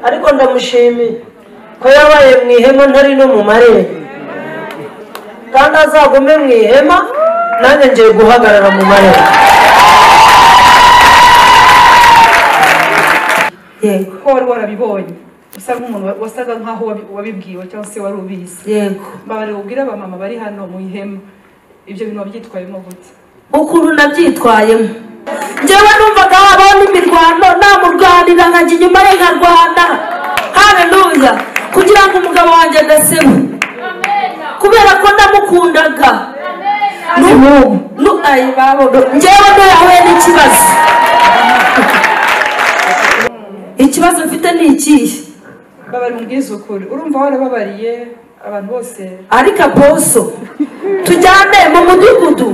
Ariko ndamushimiye ko yabaye mu ihema ntari no mu marembo, kandi azagume mu ihema, nanjye ngiye guhagarara mu marembo. Yego. Ko wari warabibonye usa nk'umuntu wasaga nkaho wabibwiwe cyangwa se wari ubizi. Yego. Mbabarira ubwire abamama bari hano mu ihema ibyo bintu wabyitwayemo gute? Ukuntu nabyitwayemo, njyewe numvaga habaho n'imirwano, namurwanira nkajya inyuma ye nkarwana. Haleluya! Kugira ngo umugabo wanjye adaseba, kubera ko ndamukundaga. Njyewe ntuyahuye n'ikibazo. Ikibazo mfite ni ikihe? Mbabarira umbwize ukuri, urumva warababariye abantu bose? Ariko aposo tujyane mu mudugudu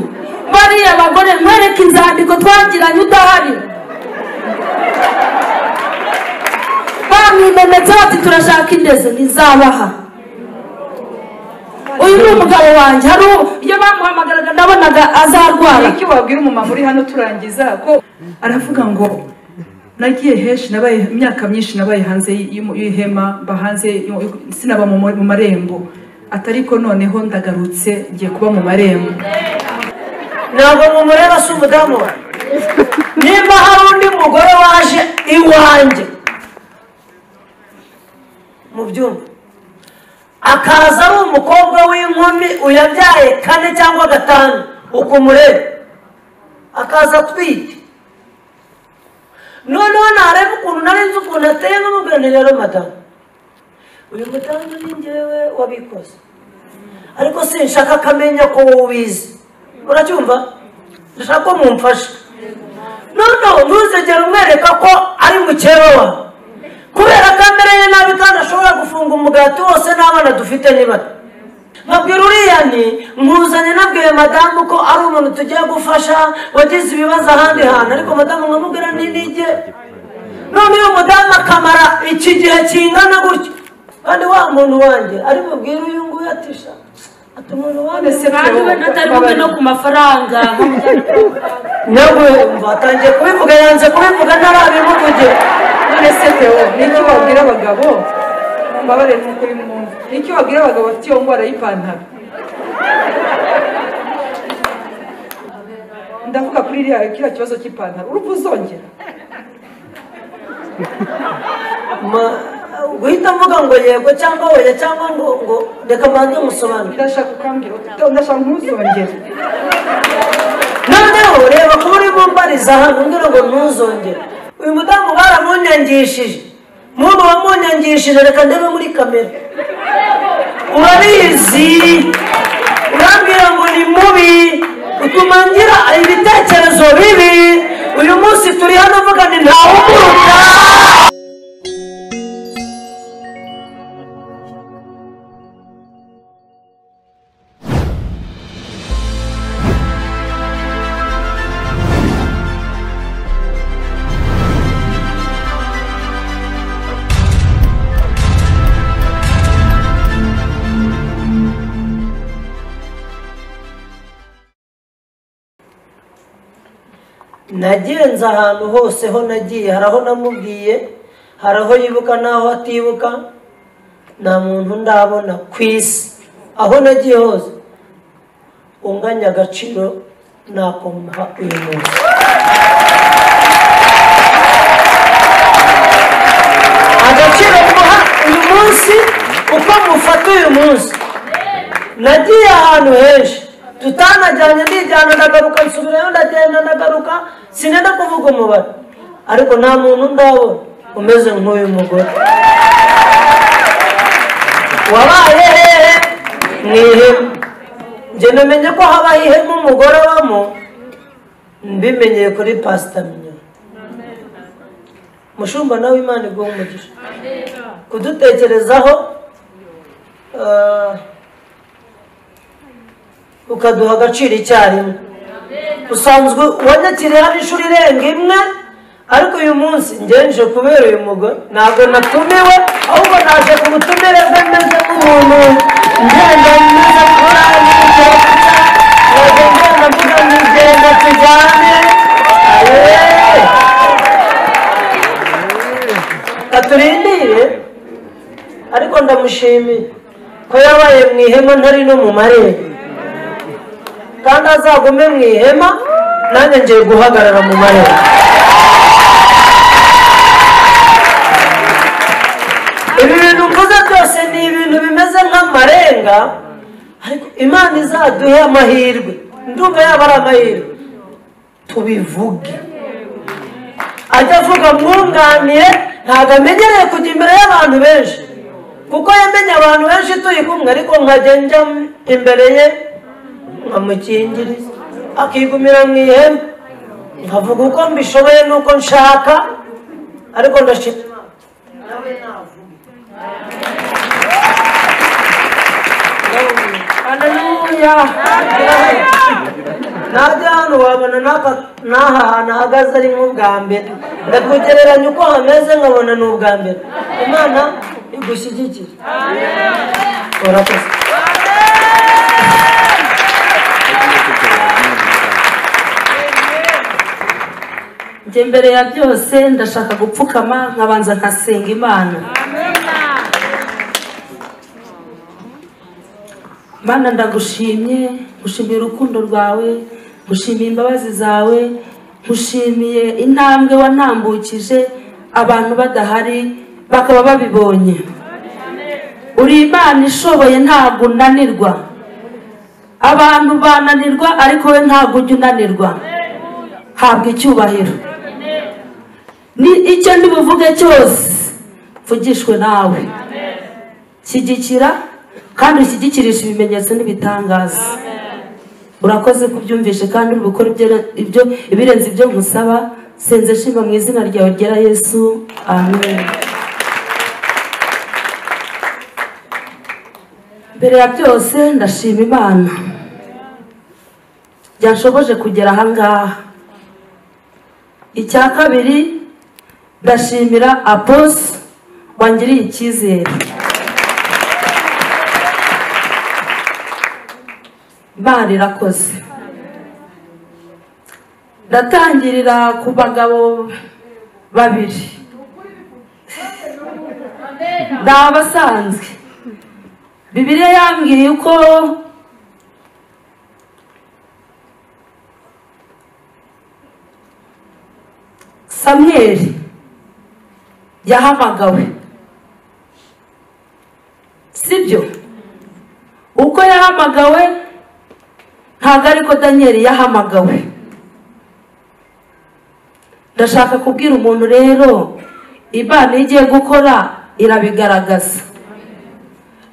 bariya bagore nkwereke inzandiko twagiranye udahari. Bamwimenetse bati turashaka indezo, ntizabaha. Uyu ni umugabo wanjye, hari iyo bamuhamagaraga nabonaga azarwara. Iki wabwira umumama uri hano turangiza ko aravuga ngo nagiye henshi, nabaye imyaka myinshi nabaye hanze y'ihema, mba hanze sinaba mu marembo, atariko noneho ndagarutse ngiye kuba mu marembo. Ntabwo mumureba si umudamu wawe. Nimba hari undi mugore waje iwanjye mu byumba akaza ari umukobwa w'inkumi uyabyaye 4 cyangwa 5 ukumureba akaza atwite, noneho nareba ukuntu nari nzi ukuntu ateye nkamubwira nti rero madamu, uyu mudamu ni njyewe wabikoze, ariko sinshaka ko amenya ko wowe ubizi. Uracyumva? Ndashaka ko mumfasha. Noneho ntuzegere umwereka ko ari mukeba wawe, kubera ko amereye nabi kandi ashobora gufunga umugati wose n'abana dufite ni bato. Nkabwira uriya nti nkuzanye nabwiye madamu ko ari umuntu tugiye gufasha wagize ibibazo ahandi hantu, ariko madamu nkamubwira nti nige. None uyu mudamu akamara iki gihe kingana gutyo, kandi wa muntu wanjye ari bubwire uyu nguyu atisha ati umuntu wanjye kandi we atari bumwe no ku mafaranga. Nawe atangiye kubivuga, yanze kubivuga ntarabimuvugira. None se Theo, niki wabwira abagabo? Mbabarire n'ukuri mwumve. Niki wabwira abagabo bafite iyo ndwara y'ipantaro? Ndavuga kuri kiriya kibazo cy'ipantaro, urumva uzongera? Guhita mvuga ngo yego cyangwa oya cyangwa ngo reka mbanze musobanure. Ndashaka ukambwira, ndashaka ntuzongere. Noneho reba kuba urimo mbariza hano umbwira ngo ntuzongere. Uyu mudamu baramunyangishije, muntu wamunyangishije reka ndebe muri kamera. Urabizi, urambwira ngo ni mubi, utuma ngira ibitekerezo bibi. Uyu munsi turi hano mvuga ni ntawumuruta. Nagenze ahantu hose ho nagiye, hari aho namubwiye, hari aho yibuka n'aho atibuka, nta muntu ndabona ku isi aho nagiye hose unganya agaciro nakomuha uyu munsi. Agaciro muha uyu munsi uko mufata uyu munsi. Nagiye ahantu henshi tutanajyanye, ndijyana ndagaruka, nsubirayo ndagenda ndagaruka, sinenda kuvuga umubare, ariko nta muntu ndabona umeze nk'uyu mugore wabaye hehe mu ihema. Njye namenye ko habaho ihema umugore abamo mbimenyeye kuri Pastor Mignonne. Mushumba nawe Imana iguhe umugisha kudutekerezaho, ukaduha agaciro icyarimwe. Usanzwe wanyakiriye hano inshuro irenga imwe, ariko uyu munsi ngenje kubera uyu mugore ntabwo natumiwe, ahubwo naje ku butumire bwe meze nk'umuntu ngenda meze nk'umuntu mvuga nigenda tujyane. Katurinde. Tuganire, ariko ndamushimiye ko yabaye mu ihema ntari no mu marembo, kandi azagume mu ihema nanjye ngiye guhagarara mu marembo. Ibi bintu mvuze byose ni ibintu bimeze nk'amarenga, ariko Imana izaduhe amahirwe, ndumva yaba ari amahirwe tubivuge. Ajya avuga mwunganiye, ntabwo amenyereye kujya imbere y'abantu benshi, kuko yamenye abantu benshi turi kumwe, ariko nkajya njya imbere ye nkamukingiriza akigumira mu ihema, nkavuga uko mbishoboye n'uko nshaka, ariko ndashima nawe navuga. Haleluya. Najya hano wabona n'aha hantu ahagaze ari nk'ubwa mbere, ndakugereranya uko hameze nkabona ni ubwa mbere. Imana igushyigikire. Urakoze. Njye mbere ya byose ndashaka gupfukama nkabanza nkasenga Imana. Mana ndagushimye, ngushimiye urukundo rwawe, ngushimiye imbabazi zawe, ngushimiye intambwe wanambukije abantu badahari bakaba babibonye. Uri Imana ishoboye, ntabwo unanirwa. Abantu bananirwa ariko we ntabwo ujya unanirwa. Habwa icyubahiro. Ni icyo ndibuvuge cyose mvugishwe nawe. Shyigikira kandi ushyigikirisha ibimenyetso n'ibitangaza. Urakoze kubyumvishe kandi uri gukora ibyo ibirenze ibyo nkusaba. Senze shima mu izina ryawe ryera Yesu. Amen. Mbere ya byose ndashima Imana yanshoboje kugera aha ngaha. Icya kabiri ndashimira Apostle wangiriye icyizere. Imana irakoze. Ndatangirira ku bagabo babiri ndabasanzwe. Bibiliya yambwiye uko Samweli yahamagawe, sibyo? Uko yahamagawe ntabwo ariko Daniel yahamagawe. Ndashaka kubwira umuntu rero, Imana igiye gukora irabigaragaza.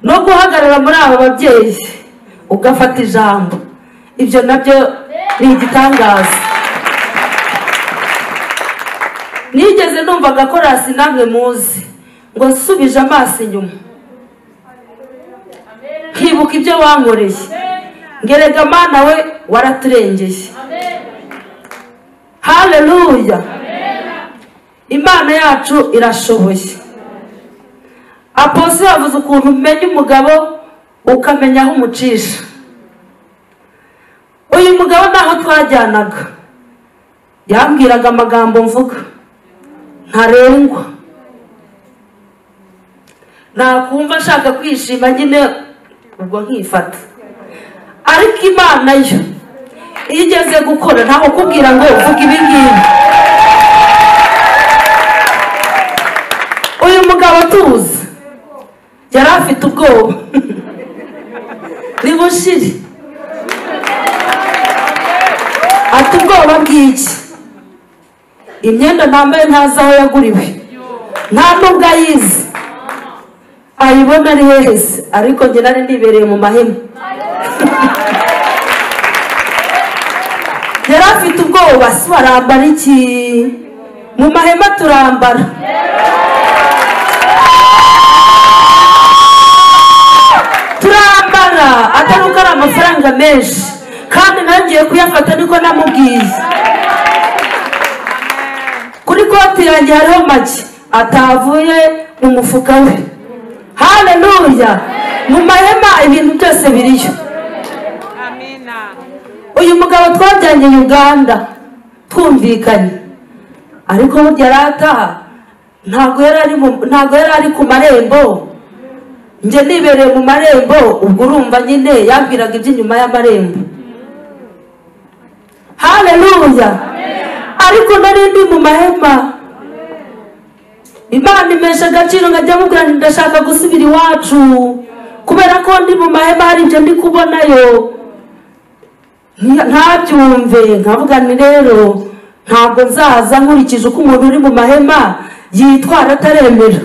No guhagarara muri abo babyeyi ugafata ijambo, ibyo nabyo ni igitangaza. Nigeze numva agakorasi namwe muzi ngo nsubije amaso inyuma nkibuka ibyo wankoreye, ngerega Mana we waraturengeye. Haleluya. Imana yacu irashoboye. Apostle yavuze ukuntu umenya umugabo ukamenya aho umucisha. Uyu mugabo naho twajyanaga yambwiraga amagambo mvuga ntarengwa, nakumva nshaka kwishima nyine ubwo nkifata. Ariko Imana yo iyo igeze gukora ntabwo kubwira ngo vuga ibi ngibi. Uyu mugabo tuzi yari afite ubwoba nibushire, ati ubwoba bw'iki? Imyenda nambaye ntazi aho yaguriwe, nta nubwo ayizi, ayibona ari hehese, ariko njye nari nibereye mu mahema. Yari afite ubwoba, si barambara iki? Mu mahema turambara. Turambara atari uko ari amafaranga menshi, kandi nangiye kuyafata niko namubwiye. Kuri konti yanjye hariho make atavuye mu mufuka we. Haleluya. Mu mahema ibintu byose biriyo. Uyu mugabo twajyanye Uganda twumvikanye, ariko burya arataha Ntabwo yari ari ku marembo, njye nibereye mu marembo. Ubwo urumva nyine yambwiraga iby'inyuma y'amarembo. Haleluya. Ariko nari ndi mu mahema. Imana imesha agaciro, nkajya mubwira nti ndashaka gusubira iwacu kubera ko ndi mu mahema hari ibyo ndi kubonayo ntabyumve. Nkavuga nti rero ntabwo nzaza nkurikije uko umuntu uri mu mahema yitwara ataremera,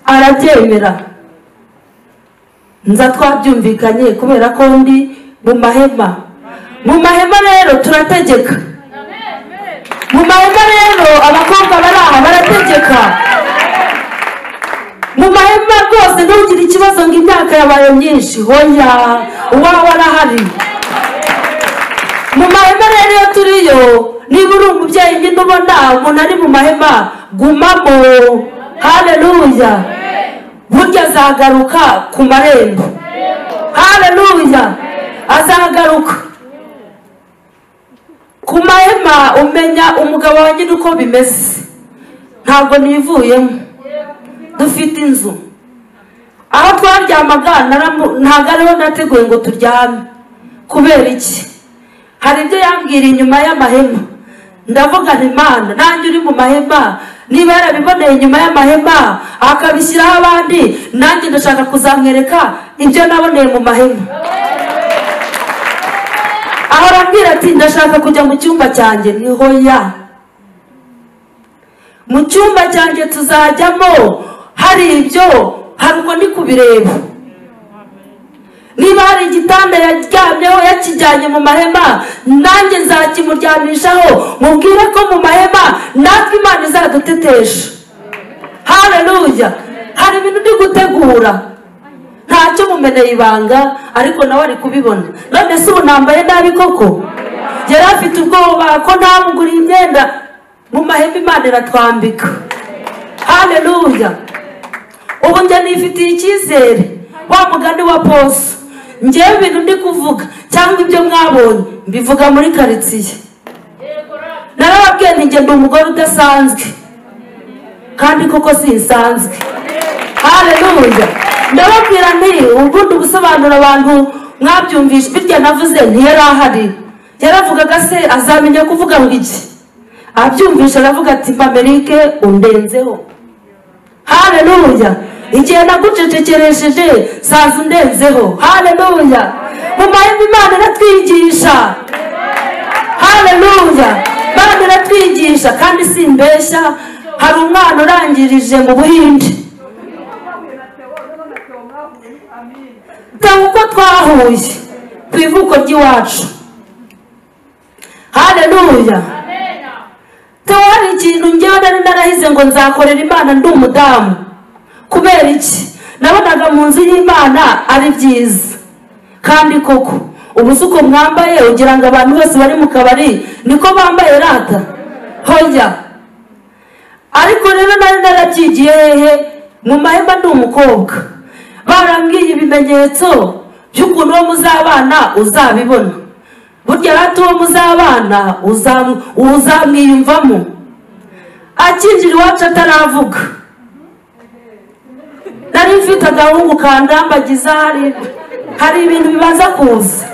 arabyemera. Nza twabyumvikanye kubera ko ndi mu mahema. Mu mahema rero turategeka. Mu mahema rero abakobwa bari aha barategeka. Mu mahema rwose ntugire ikibazo ngo imyaka yabaye myinshi, hoya uwawe arahari. Mu mahema rero iyo turiyo, niba uri umubyeyi nyine ubona umuntu ari mu mahema, gumamo. Haleluya. Burya azagaruka ku marembo. Haleluya. Azagaruka ku mahema. Umenya umugabo wa nyine uko bimeze. Ntabwo nivuyemo, dufite inzu aho twaryamaga, ntabwo ariho nateguye ngo turyame. Kubera iki? Hari ibyo yambwira inyuma y'amahema. Ndavuga nti Imana, nanjye uri mu mahema, niba yarabiboneye inyuma y'amahema akabishyiraho abandi, nanjye ndashaka kuzamwereka ibyo naboneye mu mahema. Aho arambwira ati ndashaka kujya mu cyumba cyanjye. Niho ya mu cyumba cyanjye tuzajyamo, hari ibyo, hari uko ndi kubireba. Niba hari igitanda yaryamyeho yakijyanye mu mahema, nanjye nzakimuryamishaho, mubwire ko mu mahema natwe Imana izadutetesha. Haleluya. Hari ibintu ndi gutegura, ntacyo mumeneye ibanga, ariko nawe ari kubibona. None se ubu nambaye nabi koko? Yari afite ubwoba ko ntamuguriye imyenda. Mu mahema Imana iratwambika. Haleluya. Ubu njye nifitiye icyizere, wa mugani wa Poso. Njyewe ibintu ndi kuvuga cyangwa ibyo mwabonye mbivuga muri karitsiye. Narababwiye nti njye ndi umugore udasanzwe, kandi koko sinsanzwe. Haleluya. Ndababwira nti ubundi ubusobanuro abantu mwabyumvishe, bityo navuze ntiyari ahari. Yaravugaga se azamenya kuvuga ngo iki? Abyumvisha aravuga ati Amerike undenzeho. Haleluya. Igihe nagucecekeresheje saza undenzeho. Haleluya. Mu mahema Imana iratwigisha. Haleluya. Imana iratwigisha kandi simbeshya. Hari umwana urangirije mu Buhinde, uko twahuye ku ivuko ry'iwacu. Haleluya. Hari ikintu njyewe nari narahize ngo nzakorera Imana ndi umudamu. Kubera iki? Nabonaga mu nzu y'Imana ari byiza. Kandi koko ubu si uko mwambaye ugira ngo abantu bose bari mu kabari niko bambaye rata? Hoya. Ariko rero nari narabyigiye hehe? Mu mahema ndi umukobwa. Barambwiye ibimenyetso by'ukuntu uwo muzabana uzabibona. Burya rata uwo muzabana uzamwiyumvamo. Akinjira iwacu ataravuga, nari mfite agahungu kandambagiza, hari ibintu bibanza kuza,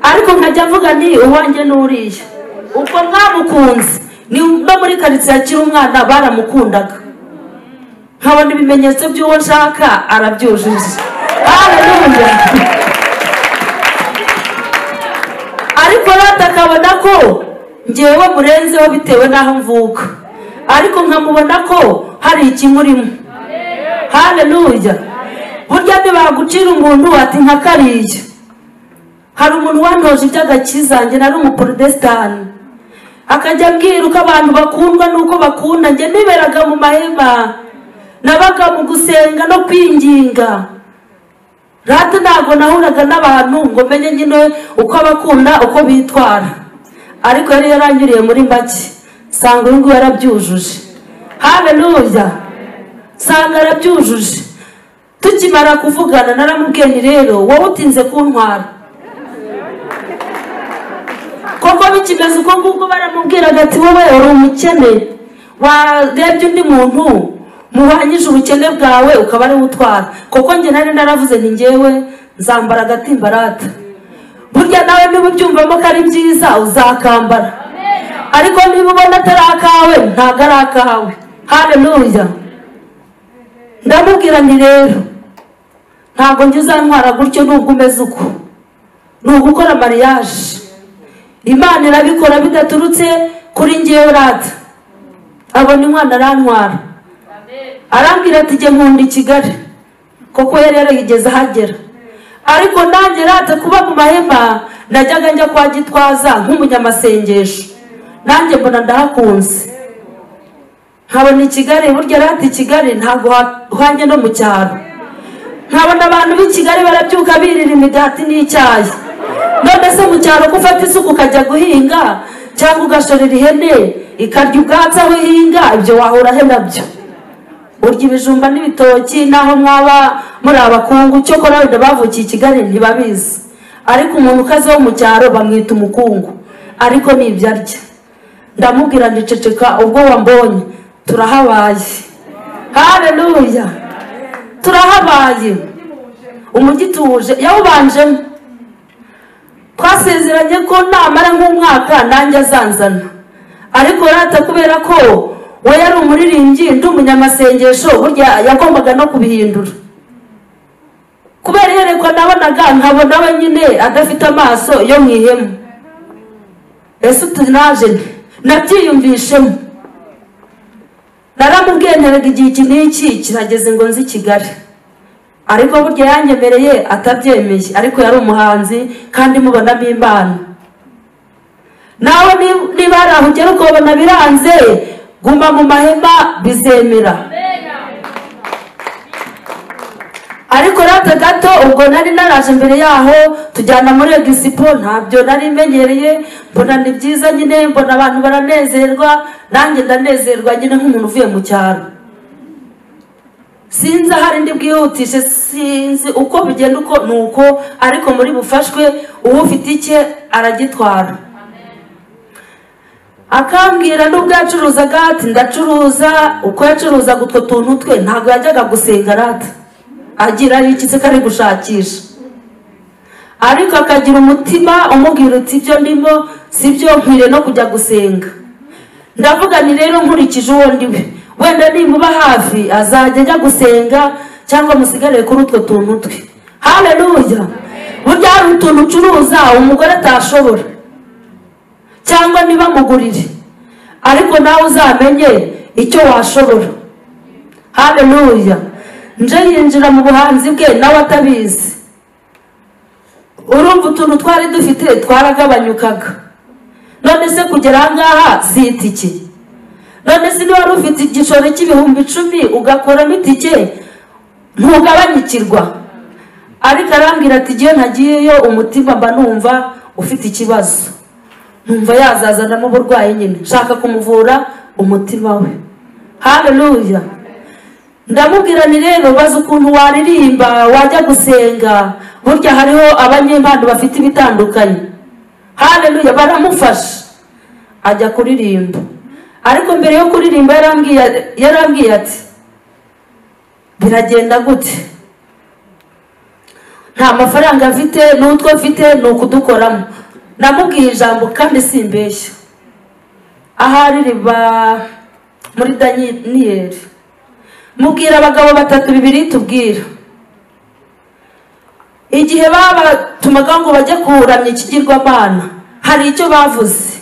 ariko nkajya mvuga ni uwanjye n'uriya. Uko mwamukunze ni no muri karitsiye akiri umwana baramukundaga. Nkabona ibimenyetso by'uwo nshaka arabyujuje. Haleluya. Ariko rata akabona ko njyewe murenzeho bitewe n'aho mvuka, ariko nkamubona ko hari ikimurimo. Haleluya. Burya ntibagucira umuntu ati nka kariya. Hari umuntu wantoje iby'agakiza, njye nari umuporotesitanti, akajya ambwira uko abantu bakundwa n'uko bakunda. Njye niberaga mu mahema, nabaga mu gusenga no kwinginga. Rata ntabwo nahuraga n'abantu ngo menye nyine uko abakunda uko bitwara, ariko yari yaranyuriye muri make, sanga uyu nguyu yarabyujuje. Haleluya. Sanga arabyujuje. Tukimara kuvugana naramubwiye nti rero wowe utinze kuntwara. Koko bikimeze uko nguko baramubwiraga ati wowe uri umukene, warebye undi muntu muhanyije ubukene bwawe ukaba ari utwara. Koko njye nari naravuze nti njyewe nzambara agatimbarata. Burya nawe niba ubyumvamo ko ari byiza uzakambara, ariko niba ubona atari akawe ntabwo ari akawe. Haleluya. Ndamubwira nti rero ntabwo njye uzantwara gutyo nubwo umeze uko, ni ugukora mariage. Imana irabikora bidaturutse kuri njyewe rata. Abona umwana arantwara, arambwira ati jye nkunda i Kigali, koko yari yarigeze ahagera. Ariko nanjye rata kuba mu mahema najyaga njya kwa Gitwaza nk'umunyamasengesho, nanjye mbona ndahakunze, nkabona i Kigali. Burya rata i Kigali ntabwo hwanye no mu cyaro. Nkabona abantu b'i Kigali barabyuka birira imigati n'icyayi. None se mu cyaro ko ufata isuku ukajya guhinga cyangwa ugashorera ihene ikarya ubwatsi aho ihinga, ibyo wahura he nabyo? Urya ibijumba n'ibitoki naho mwaba muri abakungu. Cyokora wenda bavukiye i Kigali ntibabizi, ariko umuntu ukaze wo mu cyaro bamwita umukungu, ariko ni ibyo arya. Ndamubwira ndiceceka ubwo wambonye turahabaye. Haleluya, turahabaye. Umujyi tuwuje yawubanjemo. Twasezeranye ko namara nk'umwaka nanjye azanzana, ariko rata kubera ko we yari umuririmbyi ndi umunyamasengesho, burya yagombaga no kubihindura. Kubera iyerekwa nabonaga nkabona we nyine adafite amaso yo mu ihema. Ese utunaje nabyiyumvishemo, naramubwiye nterega igihe iki n'iki kirageze ngo nzi Kigali. Ariko burya yanyemereye atabyemeye, ariko yari umuhanzi kandi mubonamo impano. Nawe niba hari aho ugera ukabona biranze, guma mu mahema bizemera. Ariko rata gato ubwo nari naraje mbere yaho tujyana muri Egisipo, ntabyo nari menyereye, mbona ni byiza nyine, mbona abantu baranezerwa, nanjye ndanezerwa nyine nk'umuntu uvuye mu cyaro. Sinzi ahari ndi bwihutishe, sinzi uko bigenda uko nuko, ariko muri bufashwe uwo ufite icye aragitwara. Akambwira nubwo yacuruzaga ati ndacuruza, uko yacuruzaga utwo tuntu twe ntabwo yajyaga gusenga rata, agira ari iki se kari gushakisha. Ariko akagira umutima umubwira uti ibyo ndimo sibyo, nkwiriye no kujya gusenga. Ndavuga ni rero nkurikije uwo ndiwe, wenda nimuba hafi azajya ajya gusenga cyangwa musigare kuri utwo tuntu twe. Haleluya. Burya hari utuntu ucuruza umugore atashobora, cyangwa niba mugurire, ariko nawe uzamenye icyo washobora. Haleluya. Nje yinjira mu buhanzi bwe nawe atabizi. Urumva utuntu twari dufite twaragabanyukaga. None se kugera aha ngaha si itike? None se niba wari ufite igishoro cy'10,000 ugakoramo itike ntugabanyikirwa? Ariko arambwira ati igihe ntagiyeyo umutima mba numva ufite ikibazo, numva yazazanamo uburwayi nyine, nshaka kumuvura umutima we. Haleluya. Ndamubwira ni rero baza ukuntu waririmba wajya gusenga, burya hariho abanyempano bafite ibitandukanye. Haleluya. Baramufasha ajya kuririmba. Ariko mbere yo kuririmba yarambwiye ati biragenda gute? Nta mafaranga mfite n'utwo mfite ni ukudukoramo. Namubwiye ijambo kandi simbeshya, ahari riba muri Daniyeli, mubwira abagabo batatu bibiri tubwira igihe babatumaga ngo bajye kuramya ikigirwamana, hari icyo bavuze.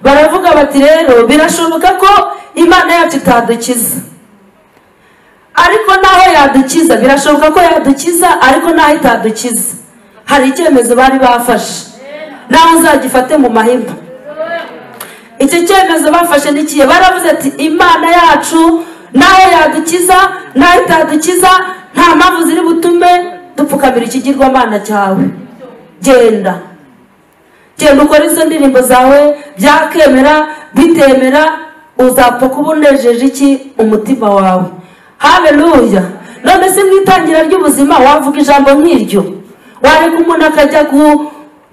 Baravuga bati rero birashoboka ko Imana yacu itadukiza, ariko naho yadukiza birashoboka ko yadukiza, ariko naho itadukiza. Hari icyemezo bari bafashe, nawe uzagifate mu mahema. Icyo cyemezo bafashe nikiye? Baravuze ati Imana yacu naho yadukiza naho itadukiza, nta mpamvu ziri butume dupfukamira ikigirwamana cyawe. Genda genda ukore izo ndirimbo zawe, byakemera bitemera uzapfa kuba unejeje iki umutima wawe. Haleluya. None se mu itangira ry'ubuzima wavuga ijambo nk'iryo? Wareka umuntu akajya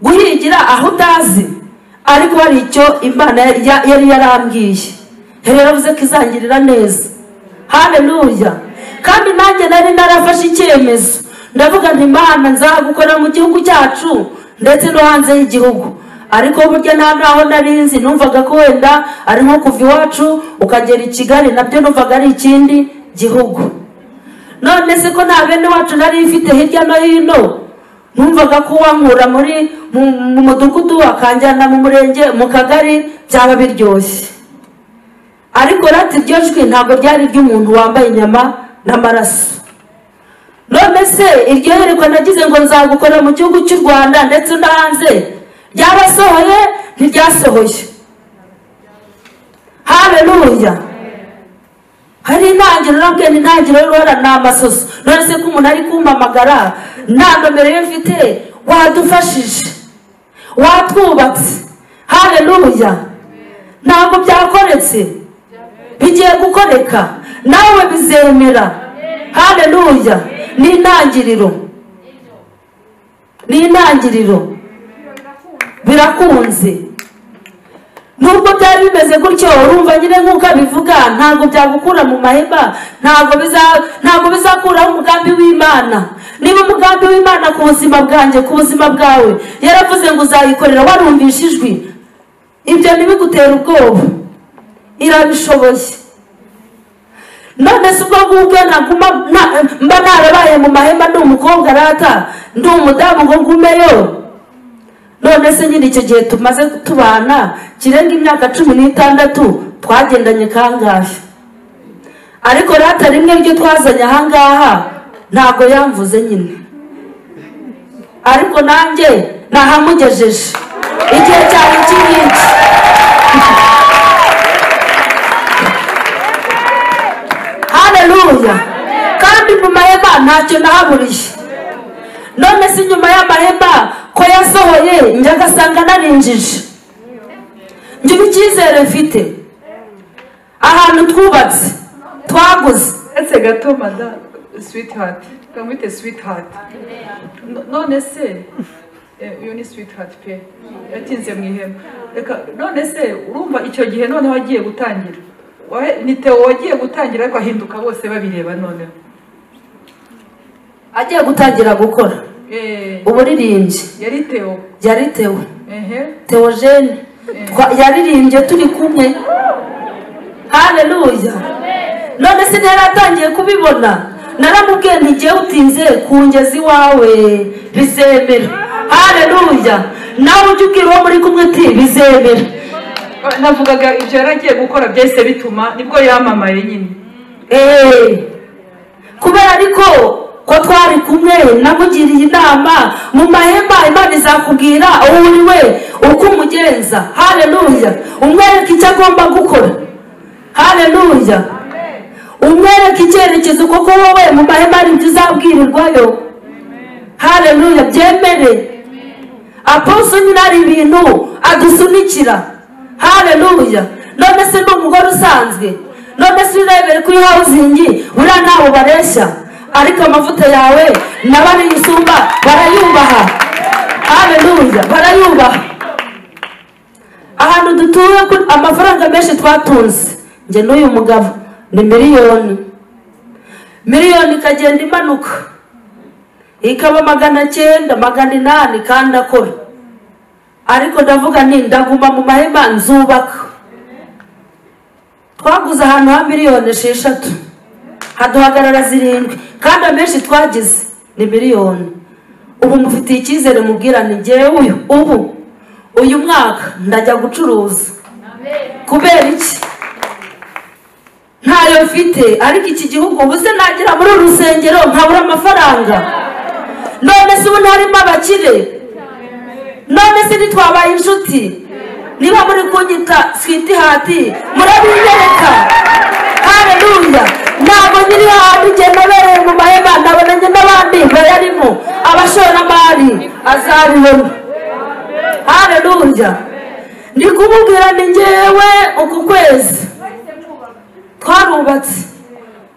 guhigira aho utazi, Ariko hari icyo Imana yari yarambwiye, yari yaravuze ko izangirira neza. Haleluya. Kandi nanjye nari narafashe icyemezo, ndavuga nti Imana nzagukora mu gihugu cyacu ndetse no hanze y'igihugu. Ariko burya nta naho narinzi, numvaga ko wenda ari nko kuva iwacu ukagera i Kigali, nabyo numvaga ari ikindi gihugu. None se ko nta bene wacu nari mfite hirya no hino, numvaga ko wankura muri mu mudugudu akanjyana mu murenge mu kagari byaba biryoshye. Ariko rati iryo jwi ntabwo ryari ry'umuntu wambaye inyama n'amaraso. None se iryo yerekwa nagize ngo nzagukora mu gihugu cy'u Rwanda ndetse no hanze, ryarasohoye? Ntiryasohoye. Haleluya. Hari intangiriro, nabwiye ni intangiriro y'uruhara ni amasoso. None se ko umuntu ari kumpamagara nta nomero ye mfite, wadufashije, watwubatse. Haleluya. Ntabwo byakoretse, bigiye gukoreka, nawe bizemera. Haleluya. Ni intangiriro, ni intangiriro, birakunze. Nubwo byari bimeze gutyo, urumva nyine nk'uko abivuga, ntabwo byagukura mu mahema, ntabwo bizakuraho umugambi w'Imana. Niba umugambi w'Imana ku buzima bwanjye, ku buzima bwawe, yaravuze ngo uzayikorera warumvishe ijwi, ibyo ntibigutera ubwoba, irabishoboye. None se ubwo ngubwo naguma mba narabaye mu mahema, ndi umukobwa rata, ndi umudamu ngo ngumeyo. None se nyine icyo gihe tumaze tubana kirenga imyaka 16 twagendanye kangahe? Ariko rata rimwe ryo twazanye ahangaha ntabwo yamvuze nyine, ariko nanjye nahamugejeje igihe cyari kinini. Haleluya. Kandi mu mahema ntacyo nahaburiye. None se nyuma y'amahema ko yasohoye nyagasanga narinjije, ngira icyizere mfite ahantu twubatse twaguze. Etse gato mada sweetheart, kamwite sweetheart. None se uyu ni sweetheart pe, yatinze mu ihema. Reka none se urumva icyo gihe noneho agiye gutangira, ni Theo wagiye gutangira ariko ahinduka bose babireba. Noneho agiye gutangira gukora uburirimbyi, yari Theo, yari Theo, Theogene yaririmbye turi kumwe. Haleluya. None se ntiyaratangiye kubibona, naramubwiye nti ngiye utinze kungeza iwawe bizemera. Haleluya. Nawe ujye ubwira uwo muri kumwe uti bizemera. Navugaga ibyo yaragiye gukora byahise bituma nibwo yamamaye nyine. Kubera ariko ko twari kumwe namugiriye inama mu mahema, Imana izakubwira uwo uri we uko umugenza. Haleluya. Umwereke icyo agomba gukora. Haleluya. Umwereke icyerekezo, kuko wowe mu mahema hari ibyo uzabwirirwayo. Haleluya. Byemere. Aposo nyine hari ibintu adusunikira. Haleluya. None se ni umugore usanzwe, none se urebere kuri housing buriya ntaho bareshya, ariko amavuta yawe n'abariyisumba barayubaha. Haleluya, barayubaha. Ahantu dutuye amafaranga menshi twatunze njye n'uyu mugabo ni miliyoni, miliyoni ikagenda imanuka ikaba 900, 800 kandi akora. Ariko ndavuga nti ndaguma mu mahema nzubaka. Twaguze ahantu ha miliyoni 6 haduhagarara 7, kandi amenshi twagize ni miliyoni. Ubu mufitiye icyizere, mubwira nti njyewe uyu ubu uyu mwaka ndajya gucuruza. Kubera iki? Ntayo mfite, ariko iki gihugu ubu se nagera muri uru rusengero nkabura amafaranga? None se ubu ntarimo abakire? None se ntitwabaye inshuti? Niba muri kunyita sweetheart murabinyereka. Haleluya. Ntabwo nyiri ahantu njye nabereye mu mahema, nabonanye n'abandi bayarimo, abashoramari azabibona. Haleluya. Ndi kumubwira ni njyewe uku kwezi twarubatse,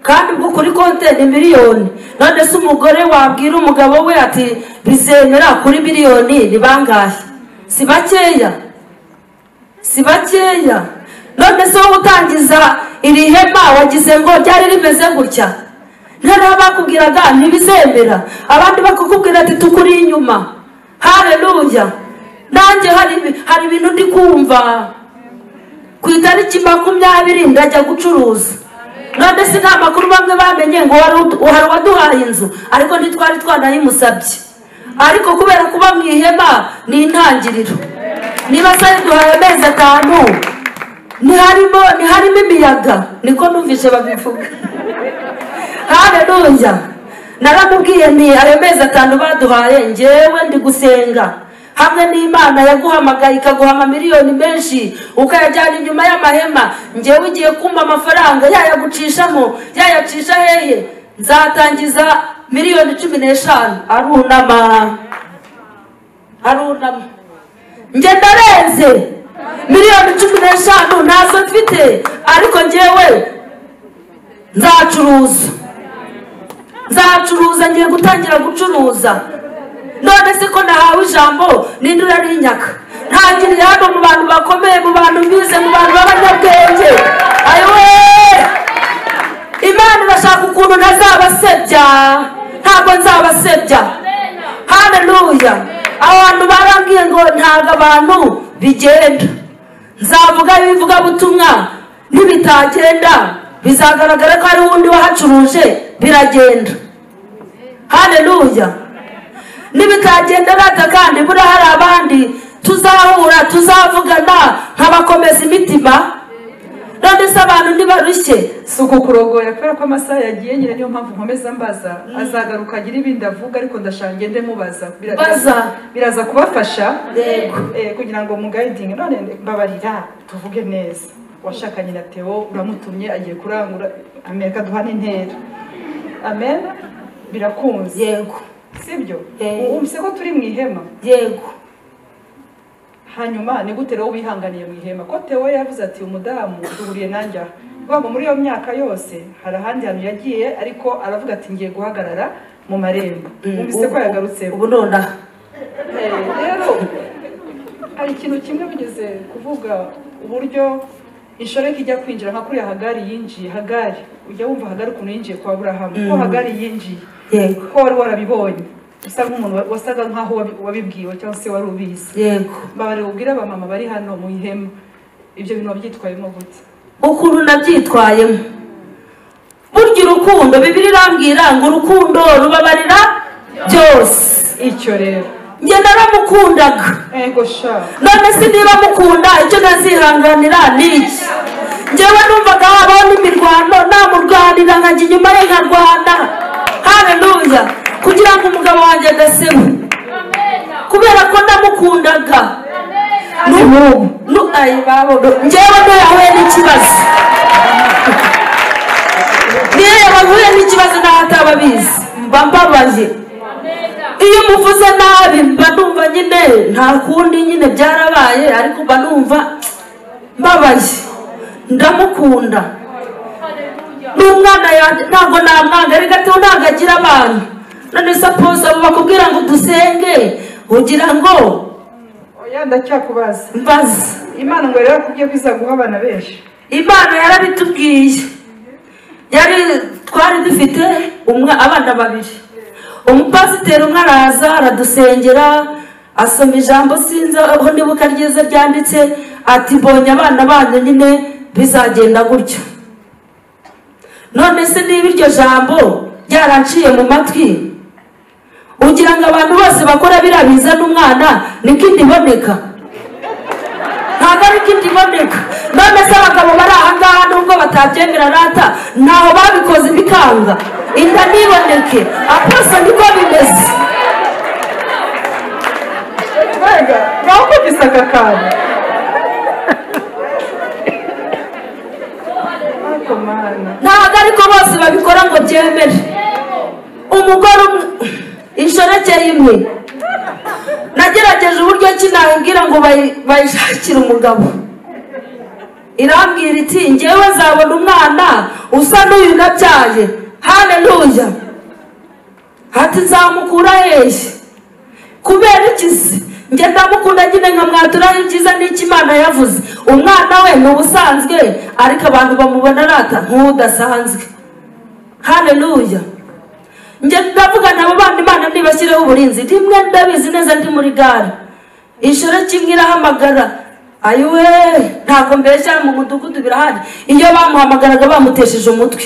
kandi ubwo kuri konte ni miliyoni. None se umugore wabwira umugabo we ati bizemera kuri miliyoni ni bangahe? Si bakeya. Si bakeya. None se wowe utangiza iri hema wagize ngo ryari rimeze gutya? Noneho bakubwiraga ntibizemera, abandi bakakubwira ati tukuri inyuma. Haleluya. Nanjye hari ibintu ndi kumva. Ku itariki 20 ndajya gucuruza. None se nta makuru bamwe bamenye ngo hari uwaduhaye inzu, ariko ntitwari twanayimusabye. Ariko kubera kuba mu ihema ni intangiriro. Niba se duhaye amezi 5 ntiharimo imiyaga, niko numvise babivuga. Haleluya. Naramubwiye nti ayo mezi 5 baduhaye njyewe ndi gusenga hamwe n'Imana yaguhamagaye ikaguha amamiliyoni menshi ukayajyana inyuma y'amahema, njyewe ugiye kumpa amafaranga yayagucishamo yayacisha hehe? Nzatangiza miliyoni 15. Arunama, arunama. Njye ndarenze miliyoni 15 ntazo mfite, ariko njyewe nzacuruza, nzacuruza, ngiye gutangira gucuruza. None se ko nahawe ijambo ninde urarinyaka? Ntangiriye hano mu bantu bakomeye, mu bantu bize, mu bantu b'abanyabwenge. Ayiwe, Imana irashaka ukuntu ntazabasebya, ntabwo nzabasebya. Haleluya. Abantu barambwiye ngo ntabwo abantu bigenda, nzavuga ibivugabutumwa nibitagenda bizagaragara ko hari undi wahacuruje, biragenda. Haleluya. Nibitagenda rata kandi buriya hari abandi tuzahura, tuzavugana nkabakomeza imitima. None se abantu ntibarushye? Si ukukurogoya kubera ko amasaha yagiye nyine, niyo mpamvu nkomeza mbaza. Azagaruka agira ibindi avuga, ariko ndashaka ngende mubaza. Biraza kubafasha kugira ngo mugayidinge. None mbabarira tuvuge neza, washakanye na Theo uramutumye agiye kurangura Amerika, duhana intera. Amen. Birakunze. Yego. Sibyo? Wumvise ko turi mu ihema? Yego. Hanyuma ni gute rero wihanganiye mu ihema? Ko Theo yavuze ati umudamu duhuriye nanjye aha. Ngo muri iyo myaka yose hari ahandi hantu yagiye, ariko aravuga ati ngiye guhagarara mu marembo. Wumvise ko yagarutse ubu nonaha. Rero hari ikintu kimwe bigeze kuvuga, uburyo inshoreke ijya kwinjira nka kuriya Hagari yinjiye. Hagari ujya wumva Hagari ukuntu yinjiye kwa Aburahamu, ko Hagari yinjiye ko wari warabibonye, usa nk'umuntu wasaga nkaho wabibwiwe cyangwa se wari ubizi. Yego. Mbabare ubwira abamama bari hano mu ihema ibyo bintu wabyitwayemo gute? Ukuntu nabyitwayemo, burya urukundo, Bibiliya irambwira ngo urukundo rubabarira byose. Icyo rero njye naramukundaga. Ego sha. None se niba mukunda icyo nazihanganira ni iki? Njyewe numvaga habaho n'imirwano, namurwanira nkajya inyuma ye nkarwana. Haleluya. Kugira ngo umugabo wanjye adaseba, kubera ko ndamukundaga. Njyewe niyo yahuye n'ikibazo, niyo yahuye n'ikibazo naho ataba abizi, mba mbabaye. Iyo muvuze nabi mba numva nyine nta kundi, nyine byarabaye, ariko mba numva mbabaye. Ndamukunda n'umwana yanjye ntabwo namwanga, reka Theo ntabwo agira abantu. None se apoze abo bakubwira ngo dusenge ugira ngo oya? Ndacyakubaza. Mbaza. Imana ngo rero yakubwiye ko izaguha abana benshi. Imana yarabitubwiye. Yari twari dufite abana babiri. Umupasiteri umwe araza aradusengera, asoma ijambo sinzi aho nibuka ryiza ryanditse, ati mbonye abana banyu nyine bizagenda gutyo. None se niba iryo jambo ryaranciye mu matwi, ugira ngo abantu bose bakora biriya bizana umwana niko inda iboneka? Ntabwo ariko inda iboneka. None se abagabo bari aha ngaha nubwo batabyemera rata, ntaho babikoze bikanga inda ntiboneke. Aposo niko bimeze. Mbega mwakubise aka kantu. Ntabwo ariko bose babikora ngo byemere. Umugore umwe inshoreke imwe nagerageje uburyo ki nabibwira ngo bayishakire umugabo, irambwira iti njyewe nzabona umwana usa n'uyu nabyaye. Haleluya. Ati nzamukura hehe? Kubera iki se? Njye ndamukunda nyine nkamwatura ibyiza n'icyo Imana yavuze. Umwana we ni ubusanzwe, ariko abantu bamubona rata nk'udasanzwe. Haleluya. Njye ndavuga nabo bandi Imana nibashyireho uburinzi. Rimwe ndabizi neza ndi muri gare, inshuro kimwe irahamagara, ayiwe ntabwo mbeshya, mu mudugudu birahari. Iyo bamuhamagaraga bamutesheje umutwe.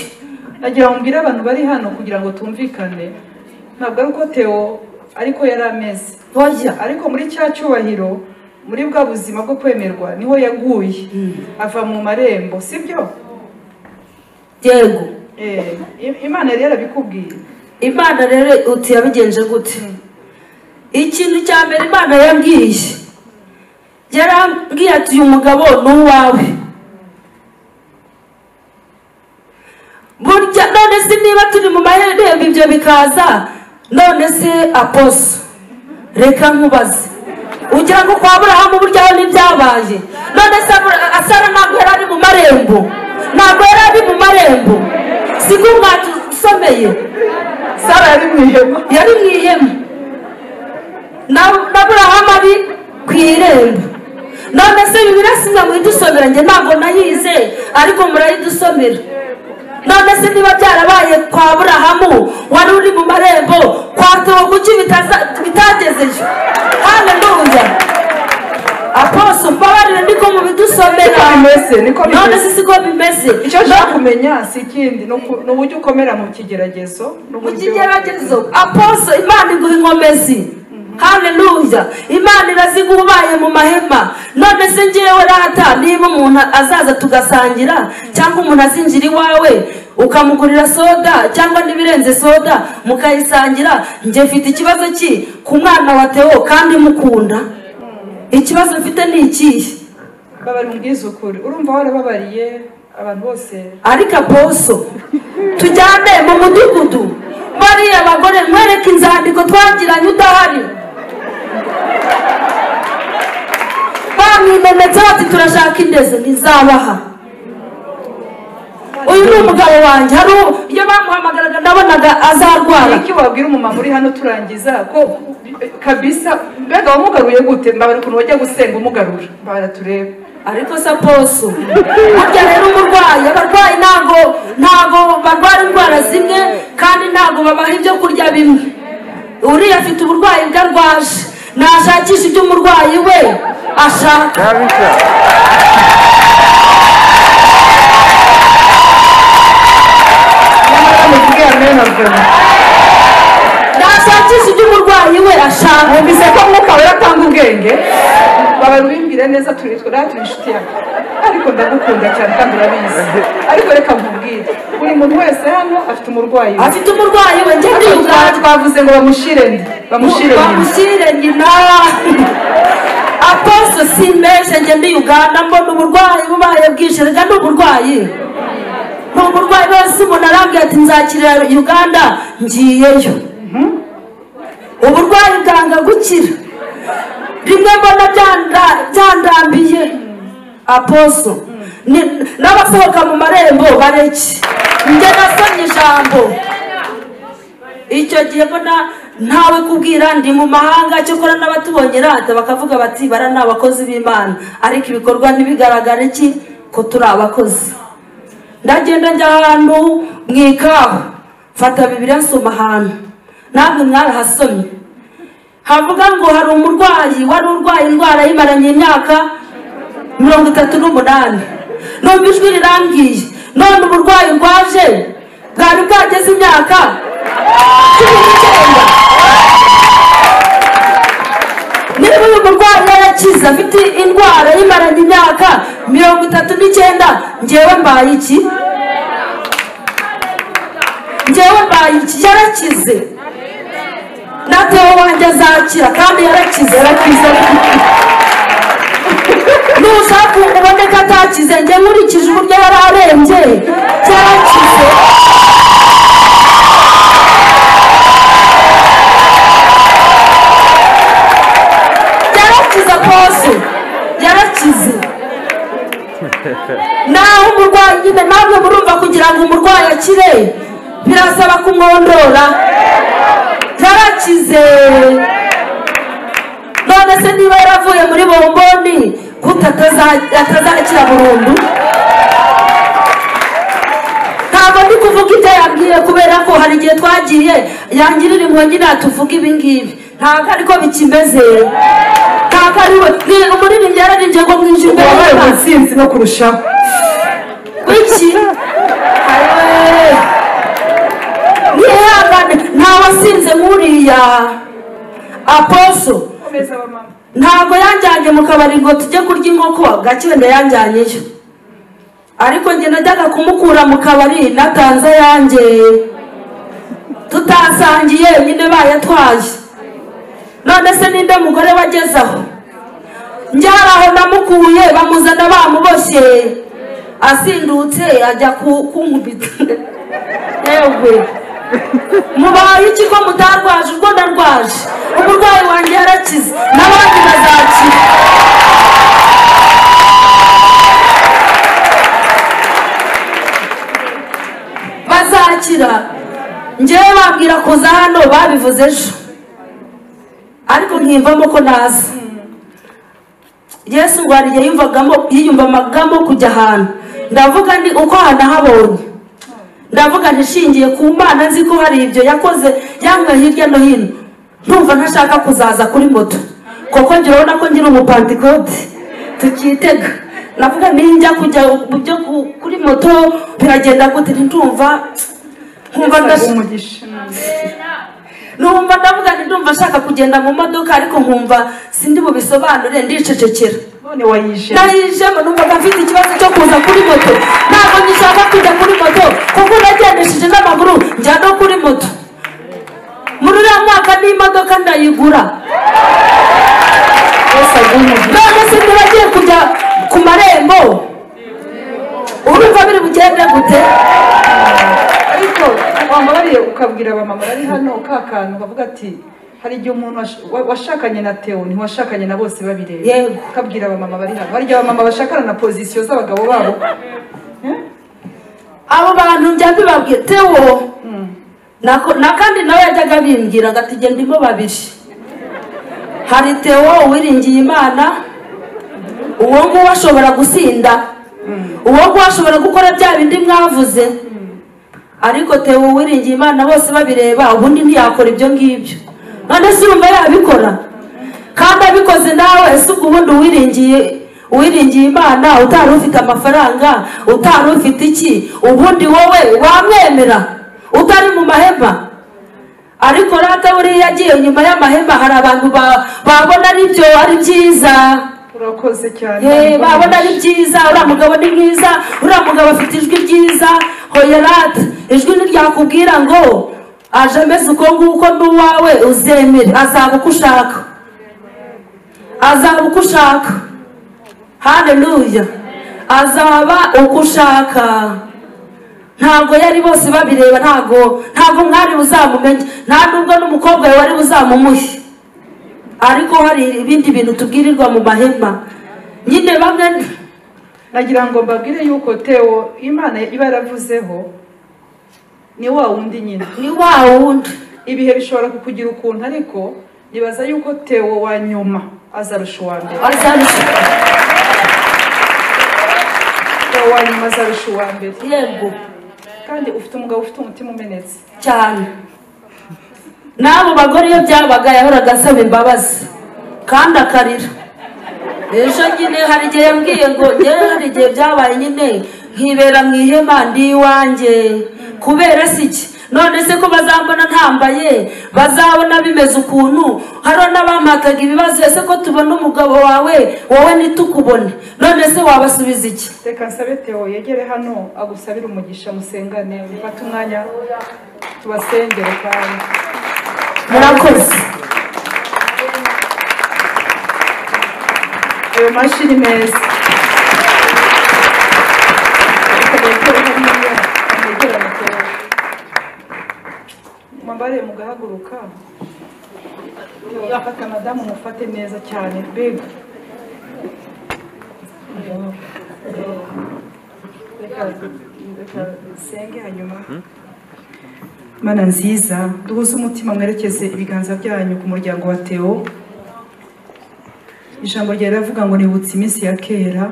Nagira ngo mbwire abantu bari hano kugira ngo tumvikane, ntabwo ari uko Theo ariko yari ameze, ariko muri cya cyubahiro, muri bwa buzima bwo kwemerwa niho yaguye ava mu marembo, sibyo? Yego. Imana yari yarabikubwiye. Imana rero uti yabigenje gute? Ikintu cya mbere Imana yambwiye, yarambwiye ati uyu mugabo ni uwawe. Burya none se niba turi mu marembo ibyo bikaza, none se aposo reka nkubaze, ugira ngo kwa Aburahamu burya aho ntibyabaye? None se Sara ntabwo yari ari mu marembo? Ntabwo yari ari mu marembo, siko mwatusomeye? Sara yari mu ihema, yari mu ihema, na Aburahamu ari ku irembo. None se Bibiliya simwe muyidusomera? Njye ntabwo nayize, ariko murayidusomera. None se niba byarabaye kwa Aburahamu wari uri mu marembo, kwa Theo kuki bitagezeyo? Haleluya. Aposo mbabarire, niko mubidusomera. None se siko bimeze? Icyo nshaka kumenya si ikindi, ni uburyo ukomera mu kigeragezo. Mu kigeragezo aposo Imana iguha inkomezi. Haleluya. Imana iraziguha ubaye mu mahema. None se njyewe rata, niba umuntu azaza tugasangira, cyangwa umuntu azinjira iwawe ukamugurira soda cyangwa n'ibirenze soda mukayisangira, njye mfite ikibazo ki ku mwana wa Theo kandi mukunda? Ikibazo mfite ni ikihe? Babari umbwize ukuri, urumva warababariye abantu bose. Ariko aposo tujyane mu mudugudu, bariya bagore nkwereke inzandiko twagiranye udahari. Bamwimenetse bati turashaka indezo, ntizabaha. Uyu ni umugabo wanjye. Hari iyo bamuhamagaraga ndabonaga azarwara. Iki wabwira umumama uri hano turangiza ko kabisa mbega wamugaruye gute? Mbabara ukuntu wajya gusenga umugarura, mbabara turebe. Ariko saposo burya rero umurwayi, abarwayi ntago barwara indwara zimwe, kandi ntago babaha ibyo kurya bimwe. Uriya afite uburwayi bwarwaje, nashakisha ibyo umurwayi we ashaka. Nashakisha ibyo umurwayi we ashaka. Wumvise ko Mwuka Wera atanga ubwenge? Babari ubimbwire neza, turi inshuti yawe, ariko ndagukunda cyane kandi urabizi. Ariko reka nkubwire, buri muntu wese hano afite umurwayi we. Afite umurwayi we. Njye ndi Uganda twavuze ngo bamushire nde? Bamushire nyina. Bamushyire nyina. Aposo simbeshye, njye ndi Uganda mbona uburwayi bubaye bwinshi. Reka ni uburwayi, ni uburwayi bose. Umuntu arambwira ati nzakirira Uganda, ngiyeyo. Uburwayi bwanga gukira. Rimwe mbona byandambiye aposo, n'abasohoka mu marembo bareke. Njye nasomye ijambo icyo gihe mbona ntawe kubwira, ndi mu mahanga, cyokora n'abatubonye rata bakavuga bati bara ni abakozi b'Imana, ariko ibikorwa ntibigaragara iki ko turi abakozi. Ndagenda njya ahantu mu ikawa, mfata Bibiliya nsoma ahantu, namwe mwarahasomye, havuga ngo hari umurwayi wari urwaye indwara yimaranye imyaka 38. Numva ijwi rirambwiye, none uburwayi rwaje bwari bwageze imyaka 19. Niba uyu murwayi yarakize afite indwara yimaranye imyaka 39, njyewe mbaye iki? Njyewe mbaye iki? Yarakize. Na Theo wanjye azakira, kandi yarakize. Yarakize. Nushaka ubone ko atakize, njye nkurikije uburyo yari arembye, yarakize. Yarakize aposo, yarakize. Naho umurwayi nyine, namwe murumva kugira ngo umurwayi akire birasaba kumwondora. Yarakize. None se niba yaravuye muri bomboni gute atazakira burundu? Ntabwo ndi kuvuga ibyo yambwiye kubera ko hari igihe twagiye yangirira impuhwe nyine tuvuga ibi ngibi, ntabwo ariko bikimeze. Ntabwo ari we umuririmbyi yararimbye ngo mwinjire imbere wabaye umusinzi no kurushaho. Kuki? Mwihangane, nta wasinze nk'uriya aposo. Ntabwo yanjyanye mu kabari ngo tujye kurya inkoko, gake wenda yanjyanyeyo, ariko njye najyaga kumukura mu kabari natanze yanjye, tutasangiye nyine bayatwaye. None se ninde mugore wageze aho? Njye hari aho namukuye bamuzana bamuboshye, asindutse ajya kunkubita. Yewe mubaye iki ko mutarwaje urwo ndarwaje? Umurwayi wanjye yarakize n'abandi bazakira. Bazakira. Njyewe bambwira kuza hano babivuze ejo, ariko nkiyumvamo ko naza. Yesu ngo hari igihe yiyumvamagamo kujya ahantu, ndavuga ndi uko hanahabonye, ndavuga ntishingiye ku Mana, nzi ko hari ibyo yakoze yanga hirya no hino, ndumva ntashaka kuzaza kuri moto kuko njye urabona ko ngira umupantikoti tukitega. Navuga ninjya kujya mu byo kuri moto biragenda gute, ndumva nkumva numva ndavuga nti ndumva nshaka kugenda mu modoka, ariko nkumva sindi bubisobanure, ndicecekera. None wayije? Nayijemo, numvaga mfite ikibazo cyo kuza kuri moto. Ntabwo ngishaka kujya kuri moto kuko nagendesheje n'amaguru njya no kuri moto. Muri uriya mwaka n'imodoka ndayigura. None se ntibagiye kujya ku marembo, urumva biri bugende gute? Ariko wambabariye ukabwira abamama bari hano ka kantu bavuga ati hari igihe umuntu washakanye na Theo ntiwashakanye na bose babireba. Ukabwira abamama bari hano, hari igihe abamama bashakana na pozisiyo z'abagabo babo. Abo bantu njya mbibabwiye Theo na kandi nawe yajyaga abimbwira ati genda ndimo babiri. Hari Theo wiringiye Imana, uwo nguwo ashobora gusinda, uwo nguwo ashobora gukora bya bindi mwavuze, ariko Theo wiringiye Imana bose babireba, ubundi ntiyakora ibyo ngibyo. None se urumva yabikora? Kandi abikoze nawe ese ubwo ubundi uwiringiye Imana utari ufite amafaranga, utari ufite iki, ubundi wowe wamwemera utari mu mahema? Ariko rata buriya yagiye nyuma y'amahema, hari abantu babona ari byo ari byiza. Urakoze cyane. Babona ari byiza, uriya mugabo ni mwiza, uriya mugabo afite ijwi ryiza. Hoya rata, ijwi ntiryakubwira ngo aje ameze uko nguko n'uwawe uzemere, azaba uko ushaka, azaba uko ushaka. Haleluya, azaba uko ushaka. Ntabwo yari bose babireba, ntabwo mwari buzamumenye, nta nubwo n'umukobwa we wari buzamumuhe. Ariko hari ibindi bintu tubwirirwa mu mahema nyine bamwe. Nagira ngo mbabwire yuko Theo Imana iba yaravuzeho ni wa wundi nyine, ni wa wundi. Ibihe bishobora kukugira ukuntu, ariko nibaza yuko Theo wa nyuma azarusha uwa mbere. Azarusha Theo wa nyuma azarusha uwa mbere. Yego. Kandi ufite umugabo ufite umutima umenetse cyane. N'abo bagore iyo byabaga yahoraga asaba imbabazi kandi akarira. Ejo nyine hari igihe yambwiye ngo njyewe hari igihe byabaye nyine nkibera mu ihema ndi iwanjye kubera si iki? None se ko bazambona ntambaye, bazabona bimeze ukuntu. Hari n'abampataga ibibazo, ese ko tubona umugabo wawe wowe ntitukubone, none se wabasubiza iki? Reka nsabe Theo yegere hano agusabire umugisha, musengane, mufate umwanya tubasengere. Kandi murakoze. Ayo mashini meza. Mwambare mugahaguruka. Fata madamu mufate neza cyane mbega. Reka senge hanyuma. Mana nziza, duhuze umutima mwerekeze ibiganza byanyu ku muryango wa Theo. Ijambo ryawe riravuga ngo nibutse iminsi ya kera,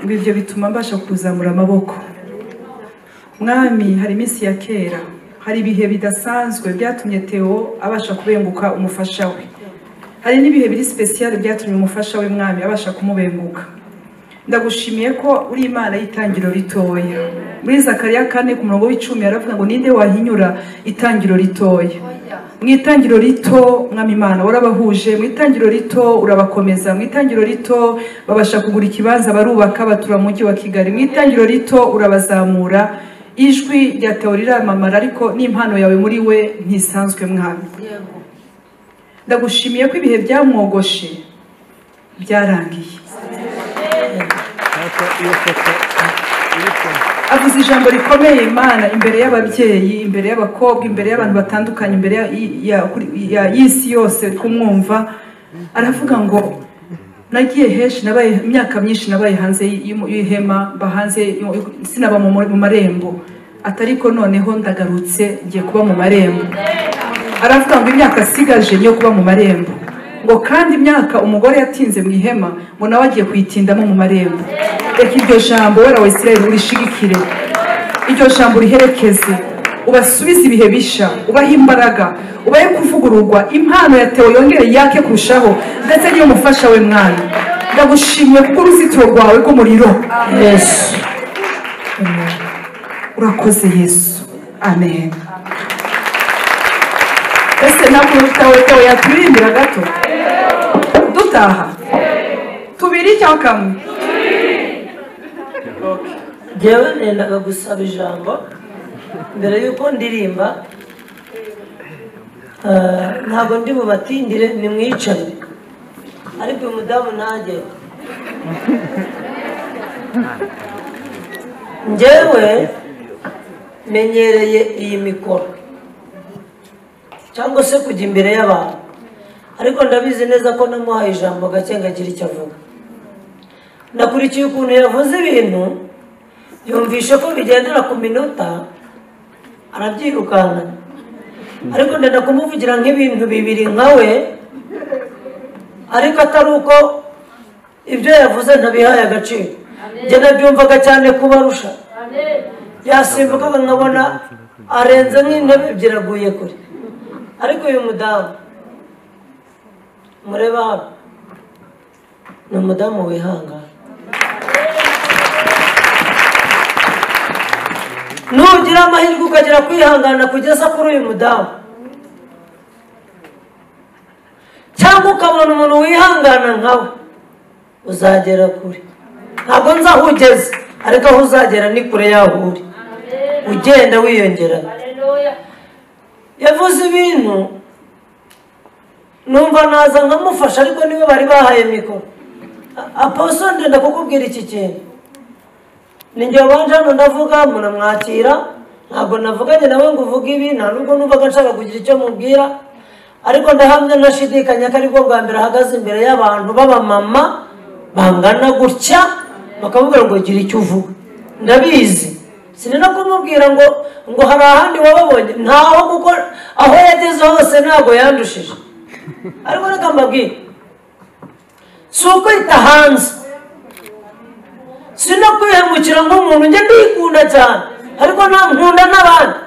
ngo ibyo bituma mbasha kuzamura amaboko. Mwami, hari iminsi ya kera, hari ibihe bidasanzwe byatumye Theo abasha kubenguka umufasha we. Hari n'ibihe biri special byatumye umufasha we Mwami abasha kumubenguka. Ndagushimiye ko uri Imana y'itangiro ritoya. Muri Zakariya 4 ku murongo w'icumi aravuga ngo ninde wahinyura itangiro ritoya. Mu itangiro rito Mwami Imana warabahuje, mu itangiro rito urabakomeza, mu itangiro rito babasha kugura ikibanza barubaka batura mu mujyi wa Kigali, mu itangiro rito urabazamura. Ijwi rya Theo riramamara, ariko n'impano yawe muri we ntisanzwe Mwami. Ndagushimiye ko ibihe byamwogoshe byarangiye. Avuze ijambo rikomeye Imana imbere y'ababyeyi, imbere y'abakobwa, imbere y'abantu batandukanye, imbere y'isi yose kumwumva. Aravuga ngo nagiye henshi, nabaye imyaka myinshi nabaye hanze y'ihema, mba hanze, sinaba mu marembo, atariko noneho ndagarutse ngiye kuba mu marembo. Aravuga ngo imyaka asigaje niyo kuba mu marembo, ngo kandi imyaka umugore yatinze mu ihema ngo nawe agiye kuyitindamo mu marembo. Reka iryo jambo wera wa Isirayeli urishigikire, iryo jambo uriherekeze, ubasubize ibihe bisha, ubahe imbaraga, ubahe kuvugururwa, impano ya Theo yongere yake kurushaho, ndetse niyo mufasha we Mwana. Ndagushimiye kuko uruzitiro rwawe rw'umuriro. Yesu urakoze Yesu, amen. Ese ntabwo Theo yaturirimbira gato dutaha tubiri cyangwa kamwe? Njyewe nendaga gusaba ijambo mbere y'uko ndirimba. Ntabwo ndi bubatindire, nimwicare, ariko uyu mudamu ntajye. Njyewe menyereye iyi mikoro cyangwa se kujya imbere y'abantu, ariko ndabizi neza ko namuhaye ijambo gake ngagira icyo avuga. Nakurikiye ukuntu yavuze ibintu, yumvishe ko bigendera ku minota, arabyirukanka. Ariko ndenda kumuvugira nk'ibintu bibiri nkawe, ariko atari uko ibyo yavuze ntabihaye agaciro. Njye nabyumvaga cyane kubarusha. Yasimbukaga nkabona arenze nk'intebe ebyiri aguye kure. Ariko uyu mudamu mureba hano ni umudamu wihangana. Nugira amahirwe ukagera kwihangana kugeza kuri uyu mudamu, cyangwa ukabona umuntu wihangana nkawe, uzagera kure. Ntabwo nzi aho ugeze, ariko aho uzagera ni kure y'aho uri, ugenda wiyongera. Yavuze ibintu numva naza nkamufasha, ariko niwe bari bahaye mikoro. Apostle, ndenda kukubwira iki kintu. Ninjye wabanje hano ndavuga, muramwakira. Ntabwo navuganye nawe ngo uvuge ibi, nta nubwo numvaga nshaka kugira icyo mubwira, ariko ndahamya ntashidikanya ko aribwo bwa mbere ahagaze imbere y'abantu b'abamama bangana gutya bakamubwira ngo gira icyo uvuga. Ndabizi, sinina kumubwira ngo hari ahandi wababonye, ntaho, kuko aho yageze hose ntabwo yandushije. Ariko reka mbabwire, si ukwita hanze, si no kwihemukira nk'umuntu. Njye ndikunda cyane, ariko nta nkunda n'abandi,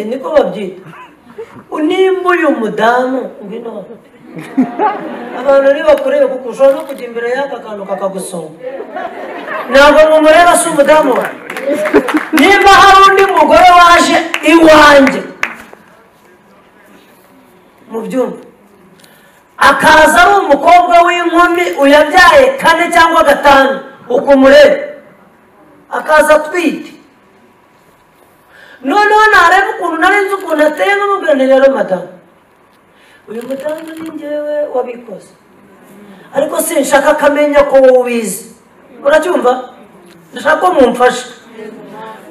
niko babyita. Nimba uyu mudamu ngwino, abantu ntibakurebe kuko ushobora no kujya imbere y'aka kantu kakagusonga. Ntabwo mumureba, si umudamu wawe. Nimba hari undi mugore waje iwanjye mu byumba, akaza ari umukobwa w'inkumi uyabyaye 4 cyangwa 5, ukumureba akaza atwite, noneho nareba ukuntu narenze ukuntu ateye nkamubwira nti rero madamu, uyu mudamu ni njyewe wabikoze, ariko sinshaka akamenya ko wowe ubizi. Uracyumva? Ndashaka ko mumfasha.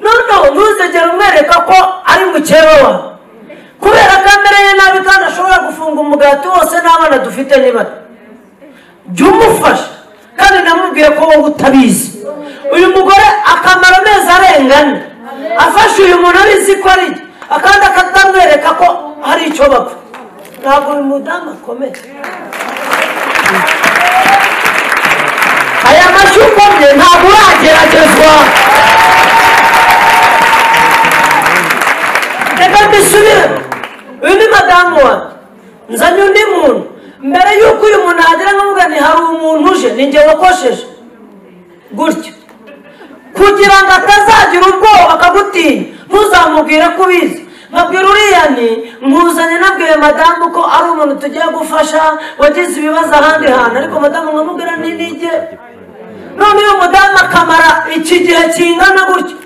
Noneho ntuzegere umwereka ko ari mukeba wawe, kubera ko amereye nabi kandi ashobora gufunga umugati wose n'abana dufite ni bato. Jya umufasha, kandi namubwiye ko wowe utabizi. Uyu mugore akamara amezi arenga 4 afashe uyu muntu abizi ko ari akandi akatamwereka ko hari icyo bapfa. Ntabwo uyu mudamu akomeye. Aya mashyi ukomye ntabwo urageragezwa. Reka mbisubire. Uyu ni madamu wanjye, nzanye undi muntu. Mbere y'uko uyu muntu ahagera nkavuga nti hari umuntu uje, ni njye wakosheje gutyo, kugira ngo atazagira ubwoba akagutinya, ntuzamubwire ko ubizi. Nkabwira uriya ni nkuzanye, nabwiye madamu ko ari umuntu tugiye gufasha wagize ibibazo ahandi hantu, ariko madamu nkamubwira nti nijye. None uyu mudamu akamara iki gihe kingana gutyo,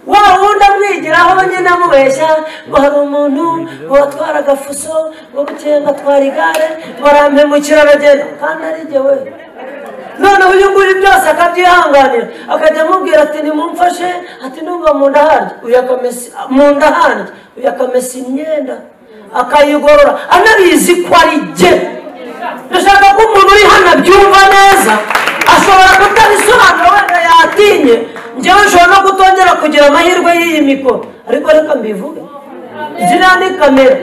wa wundi amwigiraho nyine amubeshya ngo hari umuntu watwara agafuso, ngo bukeye ngatwara igare, ngo arampemukira aragenda, kandi ari jye we. Noneho uyu nguyu byose akabyihanganira, akajya amubwira ati nimumfashe, ati numva mu nda harya, uyu akamesa mu nda harya, uyu akamesa imyenda akayigorora, anabizi ko ari jye. Ndashaka ko umuntu uri hano abyumva neza, ashobora kutabisobanura wenda yatinye. Njyewe nshobora no kutongera kugira amahirwe y'iyi mikoro, ariko reka mbivuge, ziriya ni kamera.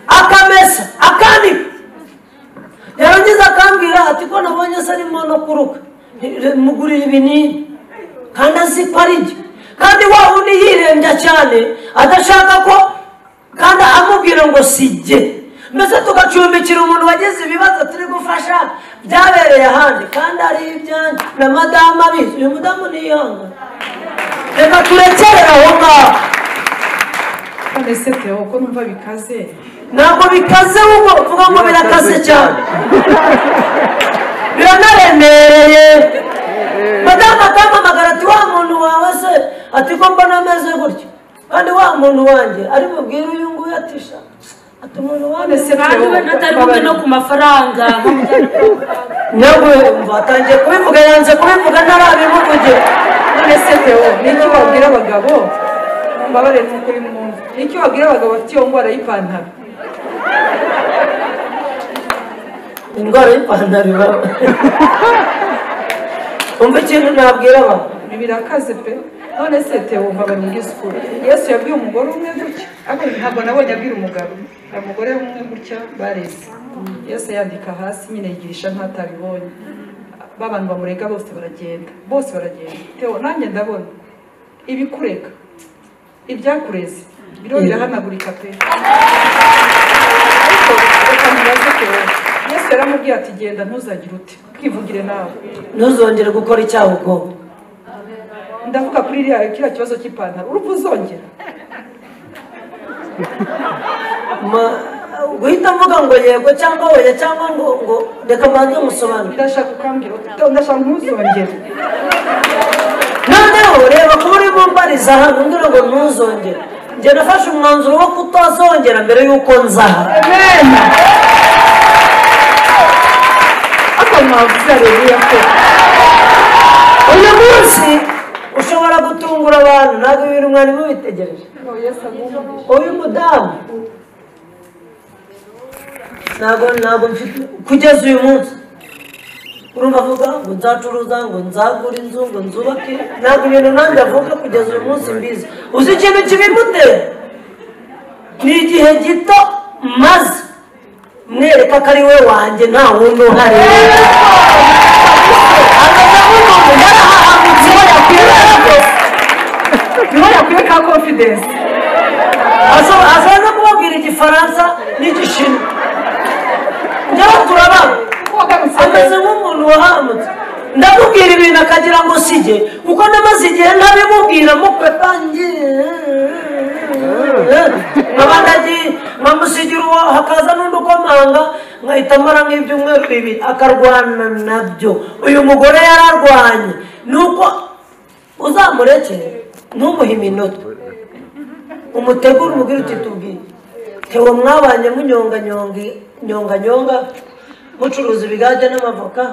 Akamesa akanika, yarangiza akambwira ati ko nabonye se arimo no kuruka, mugurira ibinini, kandi azi ko ari jye. Kandi wa wundi yirembya cyane adashaka ko, kandi amubwira ngo si jye. Mbese tugacumbikira umuntu wagize ibibazo turi gufasha byabereye ahandi, kandi ari ibyanjye na madamu abizi. Uyu mudamu ntiyihangana, reka turekerere aho ngaho. None se Theo, ko numva bikaze? Ntabwo bikaze, ahubwo uvuga ngo birakaze cyane, biranaremereye. Madamu akampamagara ati wa muntu wawe se, ati ko mbona ameze gutyo, kandi wa muntu wanjye ari bubwire uyu nguyu ati sha, ati umuntu wanjye se kandi wenda atari bumwe no ku mafaranga. Nawe umva atangiye kubivuga, yanze kubivuga ntarabimuvugira. None se Theo, niki wabwira abagabo? Mbabarire n'ukuri mwumva. Niki wabwira abagabo bafite iyo ndwara y'ipantaro? Indwara y'ipantaro ibaho. Umva ikintu nabwira abantu. Ibi birakaze pe. None se Theo, mbabarire umbwize ukuri. Yesu yabwiye umugore umwe gutya, ariko ntabwo nabonye abwira umugabo. Hari umugore umwe gutya bareze. Yesu yandika hasi nyine yigisha ntatabibonye. Ba bantu bamurega bose baragenda, bose baragenda. Theo, nanjye ndabona ibikurega, ibyakureze biriho birahanagurika pe. Ariko reka nkubaze Theo, Yesu yaramubwiye ati genda ntuzagire ute, kwivugire nawe, ntuzongere gukora icyaha ukundi. Ndavuga kuri kiriya kibazo cy'ipantaro, urumva uzongera? Guhita mvuga ngo yego cyangwa oya cyangwa ngo ngo reka mbanze musobanure. Ndashaka ukambwira, ndashaka ntuzongere. Noneho reba kuba uri bumbariza hano umbwira ngo ntuzongere. Njye nafashe umwanzuro wo kutazongera mbere y'uko nza aha. Amen. Ariko mwavuze haleluya ko uyu munsi ushobora gutungura abantu, ntabwo ibintu mwari mubitegereje. Uyu mudamu ntabwo mfite kugeza uyu munsi. Urumva avuga ngo nzacuruza, ngo nzagura inzu, ngo nzubake, ntabwo ibintu nanjye avuga kugeza uyu munsi mbizi. Uzi ikintu kibimutera? Ni igihe gito maze mwereka ko ari we wanjye, nta wundi uhari. Ameze nk'umuntu yarahahamutse, niho yakwiye ka confidence. Ashobora no kubabwira igifaransa n'igishinwa. Njyewe turabana, ameze nk'umuntu wahamutse. Ndamubwira ibintu akagira ngo sijye, kuko namaze igihe ntabimubwira mukwepangiye. Nkamusigira uwo, hakaza n'undi ukomanga, nkahita amara nk'ibyumweru bibiri akarwana nabyo. Uyu mugore yararwanye, nuko uzamureke ntumuhe iminota, umutegure umubwire uti tubwiye Theo, mwabanye munyonganyonga, mucuruza ibigage n'amavoka,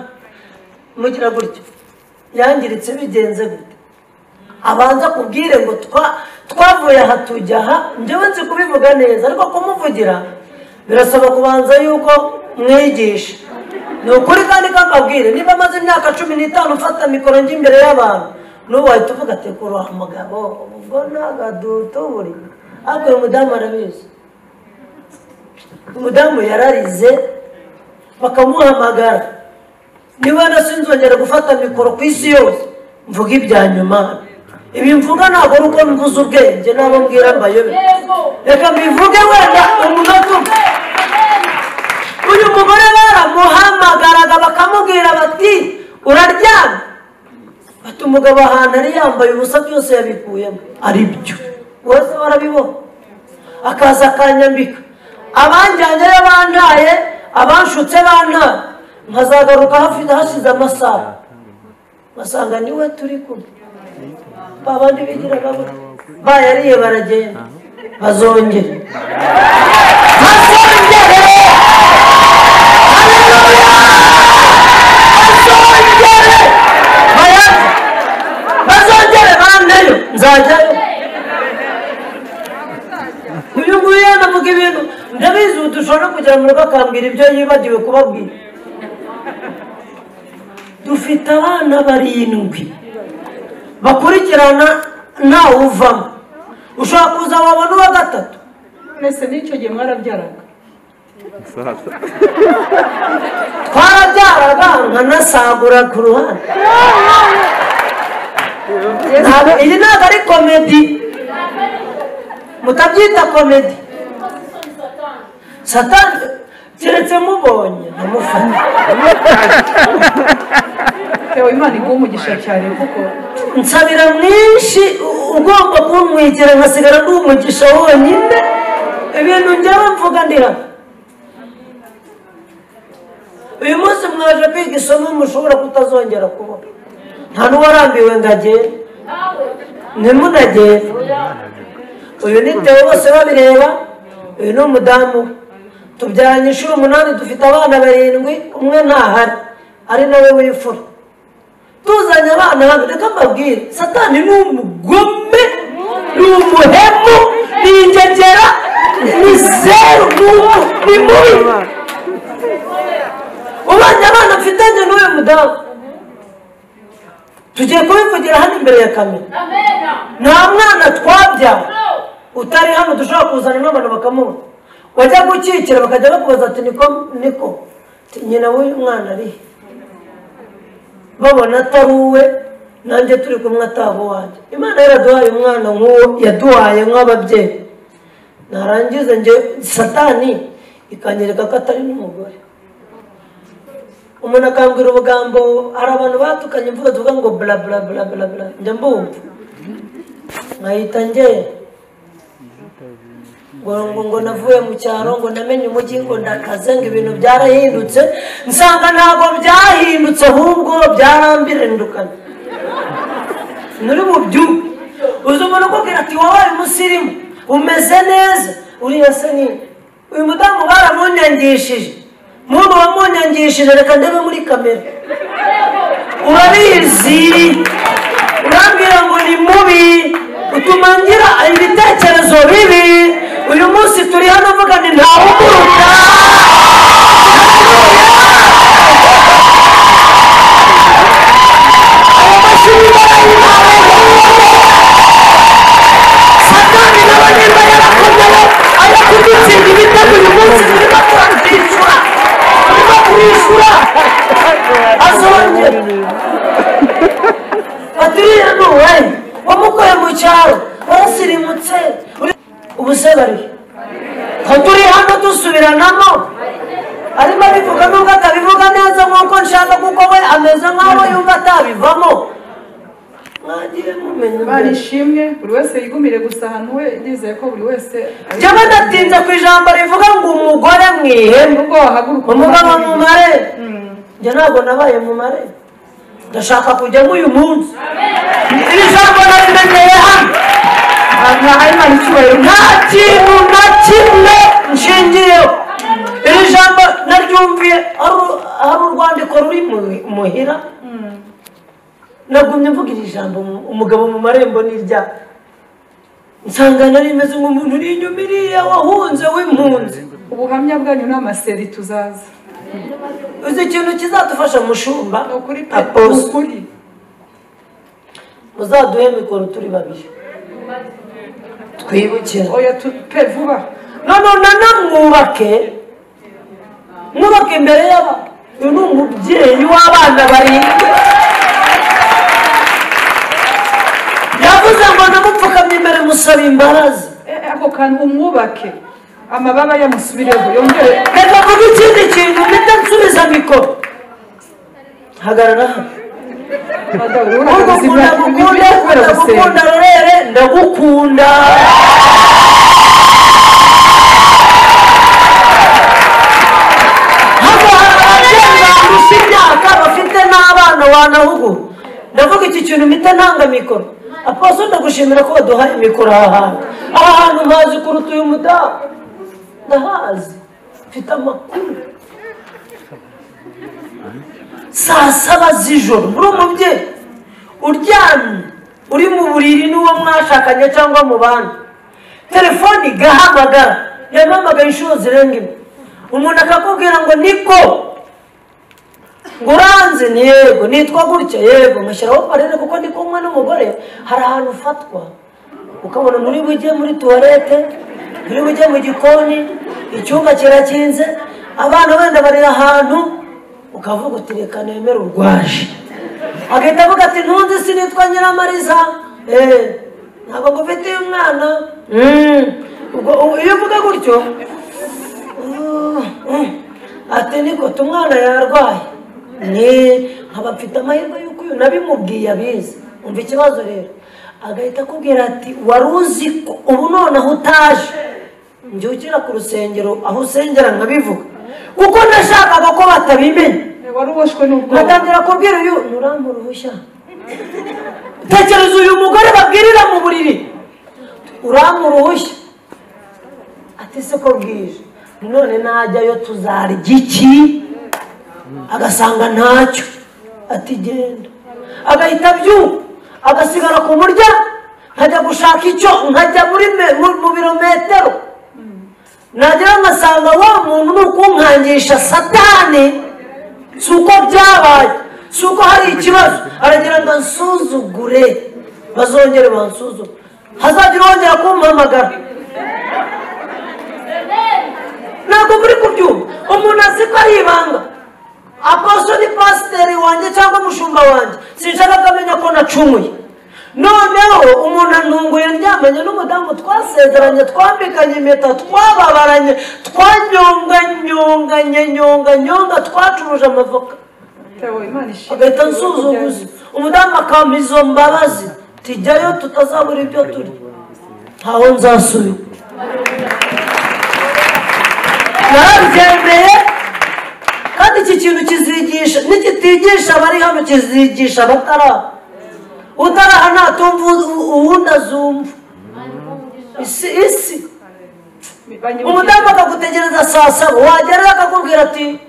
mugira gutyo, yangiritse bigenze gute? Abanza kubwire ngo twavuye aha tujya aha. Njyewe nzi kubivuga neza, ariko kumuvugira birasaba kubanza yuko mwigisha. Ni ukuri kandi kakabwire, niba amaze imyaka 15 mfata mikoro njya imbere y'abantu, n'ubu wahita uvuga ati kuroha umugabo ubwo ntagadutuburi. Ariko uyu mudamu arabizi. Umudamu yararize bakamuhamagara, Niba nasinzongera gufata mikoro ku isi yose mvuga ibya nyuma. Ibi mvuga ntabwo ari uko mvuze ubwenge n'abo mbwira mbayobe. Reka mbivuge wenda umunota umwe. Uyu mugore baramuhamagaraga bakamubwira bati uraryamye, bati umugabo ahantu ari yambaye ubusa byose yabikuyemo, ari byo bose barabibona. Akaza akanyambika, abanjyanyeyo bantaye, abanshutse bantaye, nkazagaruka hashize amasaha basanga niwe turi kumwe. Babandi bigira babona bayariye baragenda, bazongere bazongere, haleluya, bazongere bayanze, bazongere bandeyo, nzajyayo. Uyu nguyu yanavuga ibintu ndabizi, ubu dushobora kugera mu rugo akambwira ibyo yibagiwe kubabwira. Dufite abana 7 bakurikirana ntawe uvamo. Ushobora kuza wabona uwa 3. Mwese n'icyo gihe mwarabyaraga? Twarabyaraga nkanasagura ku ruhande. Iyi ntabwo ari komedi, mutabyita komedi. Satani keretse mubonye nkamufata. Imana iguha umugisha cyane kuko nsabira mwinshi ugomba kumwigera nkasigara ndi umugisha wonyine. Ibintu njyewe mvuga ndira. Uyu munsi mwaje kwiga isomo mushobora kutazongera kubona. Nta n'uwarambiwe ngo agende, ntimunagende. Uyu ni Theo bose babireba, uyu ni umudamu we. Tubyaranye inshuro 8, dufite abana 7, umwe ntahari ari nawe w'imfura. Tuzanye abana hano, reka mbabwire, Satani ni umugome, ni umuhemu, ni ingegera, ni zeru, ni mubi. Ubonye abana mfitanye n'uyu mudamu, tugiye kubivugira hano imbere ya kamera. Nta mwana twabyara utari hano dushobora kuzana n'abantu bakamubona. Wajya gukikira bakajya bakubaza ati niko niko nyina w'uyu mwana ari, babona atari uwe, nanjye turi kumwe ataba uwanjye. Imana yaraduhaye umwana nk'uwo yaduhaye nk'ababyeyi. Narangiza njye Satani ikanyereka ko atari n'umugore. Umuntu akambwira ubugambo, hari abantu batukanye imvugo tuvuga ngo bla bla bla bla bla, njya mbumva nkahita ngenda ngo ngo navuye mu cyaro, ngo namenye umujyi, ngo ndakaze, ngo ibintu byarahindutse. Nsanga ntabwo byahindutse, ahubwo byarambirindukanye. Nuri mu byumba uzi umuntu ukubwira ati wabaye umusirimu umeze neza, uriya se ni uyu mudamu baramunyangishije. Muntu wamunyangishije, reka ndebe muri kamera, urabizi, urambwira ngo ni mubi, utuma ngira ibitekerezo bibi. Uyu munsi turi hano mvuga ni ntawe umuruta. Ayo mashini barayihawe. Satani nawe nimba yarakomeye ajya kudutsinda ibitego, uyu munsi turimo turabyishyura, turimo kurishyura, azongera batiriya ni uwe wamukuye mu cyaro, warasirimutse. Ubu se bari ko turi hano dusubiranamo, arimo abivuga nubwo atabivuga neza nk'uko nshaka, kuko we ameze nk'aho yumva atabivamo. Mwagiye mumenya Imana ishimwe, buri wese yigumire gusa ahantu we, ndizeye ko buri wese. Njyewe ndatinze ku ijambo rivuga ngo umugore mu ihema, nubwo wahaguruka umugabo mu marembo. Njye ntabwo nabaye mu marembo, ndashaka kujyamo uyu munsi. Iri jambo narimenyeye hano. Nta kintu na kimwe nshingiyeho. Iri jambo naryumviye hari urwandiko ruri muhira, nagumye mvuga iri jambo umugabo mu marembo n'irya, nsanga nari meze nk'umuntu uri inyuma iriya wahunze w'impunzi. Ubuhamya bwanyu n'amaseri tuzaza. Uzi ikintu kizadufasha mushumba, aposto, muzaduhe mikoro turi babiri twibukira. Oya pe vuba. None namwubake, mwubake imbere y'abantu. Uyu ni umubyeyi w'abana barindwi. Yavuze ngo ndamupfukamye imbere musaba imbabazi. Ako kantu umwubake amababa yamusubireho yongere. Reka mvuge ikindi kintu mpita nsubiza mikoro. Hagarara hano. Ndagukunda rurere, ndagukunda. Hano hari ababyeyi barusha imyaka bafite n'abana wanahugura. Ndavuga iki kintu mpita ntanga mikoro. Aposo ndagushimira ko waduhaye mikoro aha hantu. Aha hantu mpazi kuruta uyu mudamu. Ndahazi, mfite amakuru. Saa saba z'ijoro uri umubyeyi uryamye uri mu buriri n'uwo mwashakanye cyangwa mu bandi, telefoni igahamagara, yampamagaye inshuro zirenga imwe. Umuntu akakubwira ngo niko ngo uranze, ni yego nitwa gutya, yego ngashyiraho parere kuko ndi kumwe n'umugore. Hari ahantu ufatwa ukabona nturi bujye muri tuwarete, nturi bujye mu gikoni, icyumba kirakinze, abana wenda bari ahantu, ukavuga uti reka nemere urwaje. Agahita avuga ati ntunzi sinitwa Nyiramariza, ntabwo ngufitiye umwana. Iyo uvuga gutyo ati niko umwana yarwaye, nkaba mfite amahirwe y'uko uyu nabimubwiye abizi. Umva ikibazo rero, agahita akubwira ati wari uzi ko ubu noneho utaje, mbyukira ku rusengero aho usengera nkabivuga kuko nashakaga ko batabimenya. Wari uboshwe n'ubwoba. Atangira kubwira uyu nturampa uruhushya. Tekereza uyu mugore babwirira mu buriri, urampa uruhushya, ati se ko bwije none najyayo tuzarya iki? Agasanga ntacyo, ati genda. Agahita abyuka agasigara ku muryango, nkajya gushaka icyo, nkajya mu birometero, nagera ngasanga wa muntu ni ukunkangisha satani. Si uko byabaye, si uko hari ikibazo, aragira ngo ansuzugure, bazongere bansuzugure, hazagira wongera kumpamagara. Ntabwo muri kubyumva. Umuntu azi ko ari ibanga. Aposo ni pasiteri wanjye cyangwa umushumba wanjye, sinshaka ko amenya ko nacumuye. Noneho umuntu antunguye ndyamanye n'umudamu twasezeranye, twambikanye impeta, twababaranye, twanyonganyonganye nyonganyonga, twacuruje amavoka, agahita ansuzuguza. Umudamu akampa izo mbabazi, tujyayo tutazabura ibyo turya, ntaho nzasubira. Narabyemeye. Kandi iki kintu kizigisha, nikitigisha abari hano kizigisha abataraha. Utaraha ntatumva uwundi azumva. Isi umudamu akagutegereza saa saba, wagerayo akakubwira ati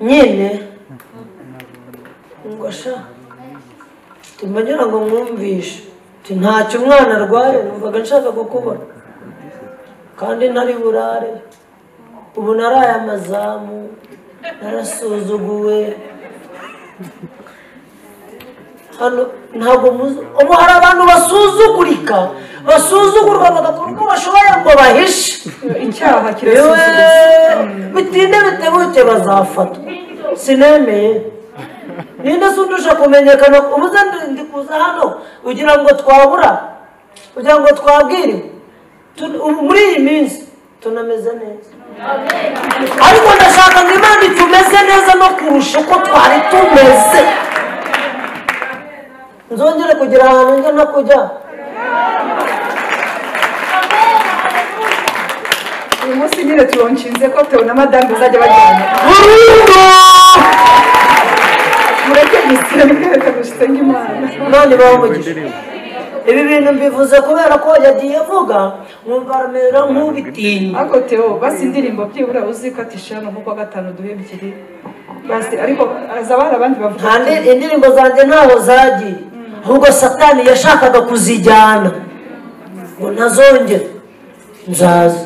nyine ngo sha tumanyura ngo mwumvishe ntacyo umwana arwaye, numvaga nshaka kukubona kandi ntari burare, ubu naraye amazamu, narasuzuguwe. Hano ntabwo ubu hari abantu basuzugurika, basuzugurwa bagakora uko bashoboye ngo bahishe icyaha kirasuzuguza, bitinde bitebuke bazafatwa. Sinemeye ninde se undusha kumenyekana? Ubuze ndi kuza hano ugira ngo twabura, ugira ngo twabwire. Muri iyi minsi tunameze neza, ariko ndashaka ngo Imana itumeze neza no kurusha uko twari tumeze. Nzongere kugira ahantu njya no kujya. Uyu munsi nyine turonshinze ko Theo na madamu bazajya bajyana burundu. Mureke dusenge, reka dusenge Imana. Imana ibahe umugisha. Ibi bintu mbivuze kubera ko yagiye avuga nkumva aramera nk'ubitinya. Ariko Theo basi indirimbo byibura uzikatisha hano nko kwa gatanu duhe ebyiri basi, ariko hazaba hari abandi bavuga. Indirimbo zanjye ntaho zagiye, ahubwo satani yashakaga kuzijyana ngo ntazongere. Nzaza.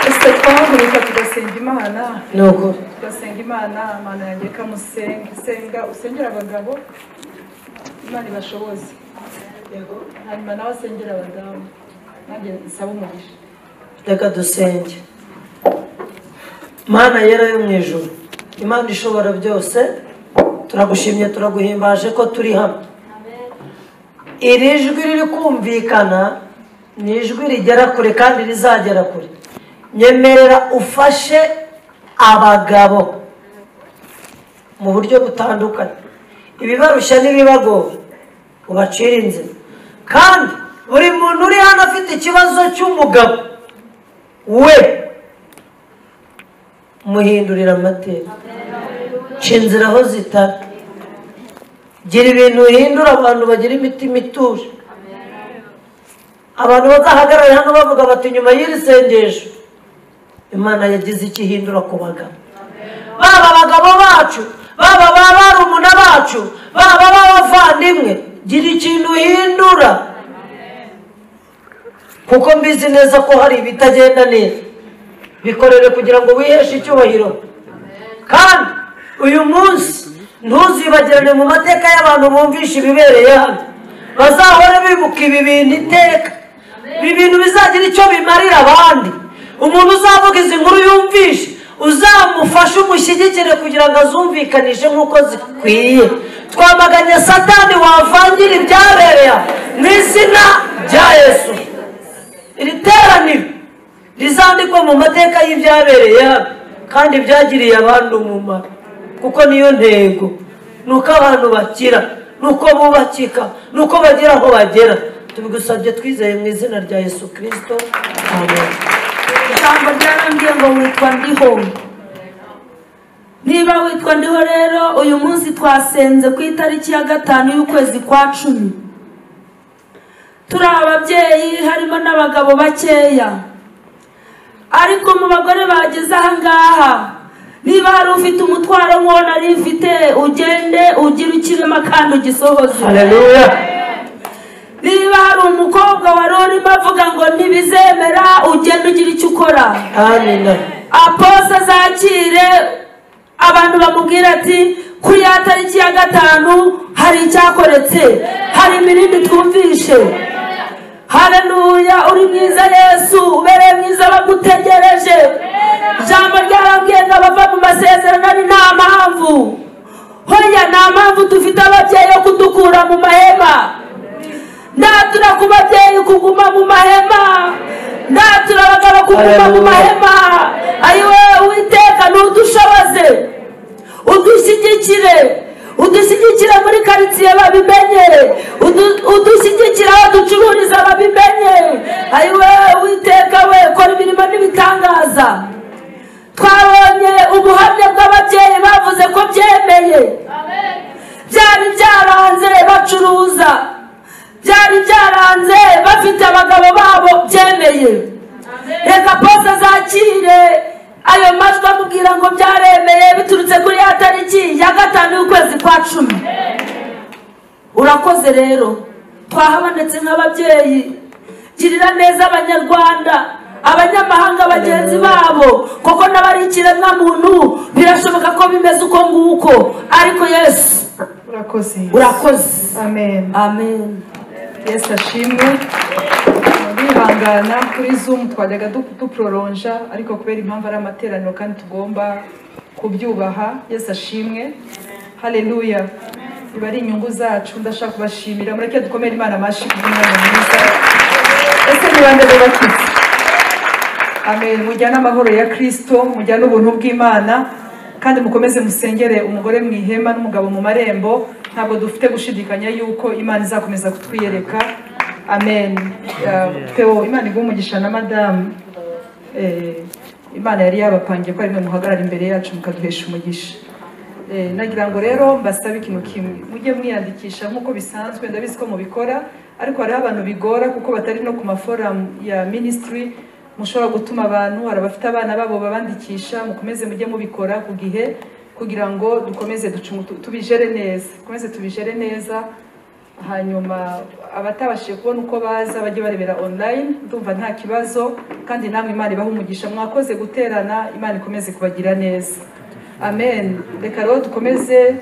Ese twahaguruka tugasenga Imana. Ni ukuri tugasenga Imana. Imana yanjye ikamusenga, senga usengera abagabo, Imana ibashoboze. Yego, hanyuma nawe asengera abadamu, nanjye nsaba umugisha. Reka dusenge. Mana yera yo mu ijuru, Imana ishobora byose, turagushimye, turaguhimbaje ko turi hano. Iri jwi riri kumvikana ni ijwi rigera kure kandi rizagera kure. Nyemerera ufashe abagabo mu buryo butandukanye, ibibarushya n'ibibagora ubacire inzira. Kandi buri muntu uri hano afite ikibazo cy'umugabo we, muhindurira amateka, ca inzira aho zitari, gira ibintu uhindura abantu bagira imitima ituje. Abantu bazahagarara hano bavuga bati nyuma y'iri sengesho Imana yagize icyo ihindura ku bagabo, baba abagabo bacu, baba barumuna bacu, baba b'abavandimwe, gira ikintu uhindura, kuko mbizi neza ko hari ibitagenda neza. Bikorere kugira ngo wiheshe icyubahiro. Kandi uyu munsi ntuzibagirane mu mateka y'abantu bumvisha ibibereye hano, bazahore bibuka ibi bintu iteka. Ibi bintu bizagira icyo bimarira abandi. Umuntu uzavuga izi nkuru yumvishe, uzamufashe umushyigikire kugira ngo azumvikanishe nk'uko zikwiye. Twamaganye Satani wavangira ibyabereye mu izina rya Yesu. Iri teraniro rizandikwa mu mateka y'ibyabereye hano kandi byagiriye abantu umumaro, kuko niyo ntego, nuko abantu bakira, nuko bubakika, nuko bagera aho bagera. Tubigusabye twizeye mu izina rya Yesu Kristo, amen. Ijambo ryarambwiye ngo witwa Ndiho. Niba witwa Ndiho rero, uyu munsi twasenze ku itariki ya 5 y'ukwezi kwa 10. Turi ababyeyi harimo n'abagabo bakeya, ariko mu bagore bageze aha ngaha, niba hari ufite umutwaro nk'uwo nari mfite, ugende ugire ukirema kandi ugisohoze. Haleluya. Niba hari umukobwa wari urimo avuga ngo ntibizemera, ugende ugire icyo ukora. Amen. Aposa zakire abantu bamubwira ati kuri ya tariki ya 5 hari icyakoretse, hari imirindi twumvishe. Haleluya, uri mwiza Yesu, ubereye mwiza bagutegereje. Ijambo ryarambwiye ngo abava mu masezerano ari nta mpamvu. Hoya nta mpamvu dufite ababyeyi yo kudukura mu mahema. Ndatura ku babyeyi kuguma mu mahema, ndatura abagabo kuguma mu mahema. Ayiwe Uwiteka, ntudushoboze, udushyigikire, udushyigikire muri karitsiye babimenye, udushyigikire aho ducururiza babimenye. Ayiwe Uwiteka we, kora imirimo n'ibitangaza. Twabonye ubuhamya bw'ababyeyi bavuze ko byemeye, byari byaranze bacuruza, byari byaranze bafite abagabo babo, byemeye. Reka pose zakire ayo majwi amubwira ngo byaremeye biturutse kuri ya tariki ya 5 y'ukwezi kwa 10. Urakoze rero, twahabonetse nk'ababyeyi. Girira neza abanyarwanda, abanyamahanga bagenzi babo, kuko n'abari ikiremwa muntu birashoboka ko bimeze uko nguko, ariko Yesu urakoze, urakoze. Amen, amen. Yesu ashimwe. Bihangana kuri Zoom twajyaga duproronja, ariko kubera impamvu ari amateraniro kandi tugomba kubyubaha. Yesu ashimwe. Haleluya. Biba ari inyungu zacu. Ndashaka kubashimira, mureke dukomere Imana amashyi kubw'umwanya mwiza. Ese ni bande bubakitse? Amen. Mujyane amahoro ya Kristo, mujyane ubuntu bw'Imana, kandi mukomeze musengere umugore mu ihema n'umugabo mu marembo. Ntabwo dufite gushidikanya yuko Imana izakomeza kutwiyereka. Amen. Theo, Imana iguhe umugisha na madamu. Imana yari yabapangiye ko ari mwe muhagarara imbere yacu mukaduhesha umugisha. Nagira ngo rero mbasabe ikintu kimwe, mujye mwiyandikisha nk'uko bisanzwe, ndabizi ko mubikora, ariko hariho abantu bigora kuko batari no ku maforum ya ministry. Mushobora gutuma abantu, hari abafite abana babo babandikisha, mukomeze mujye mubikora ku gihe kugira ngo dukomeze tubijere neza, dukomeze tubijere neza. Hanyuma abatabashije kubona uko baza bajye barebera online, ndumva nta kibazo, kandi namwe Imana ibahe umugisha. Mwakoze guterana, Imana ikomeze kubagira neza. Amen. Reka rero dukomeze.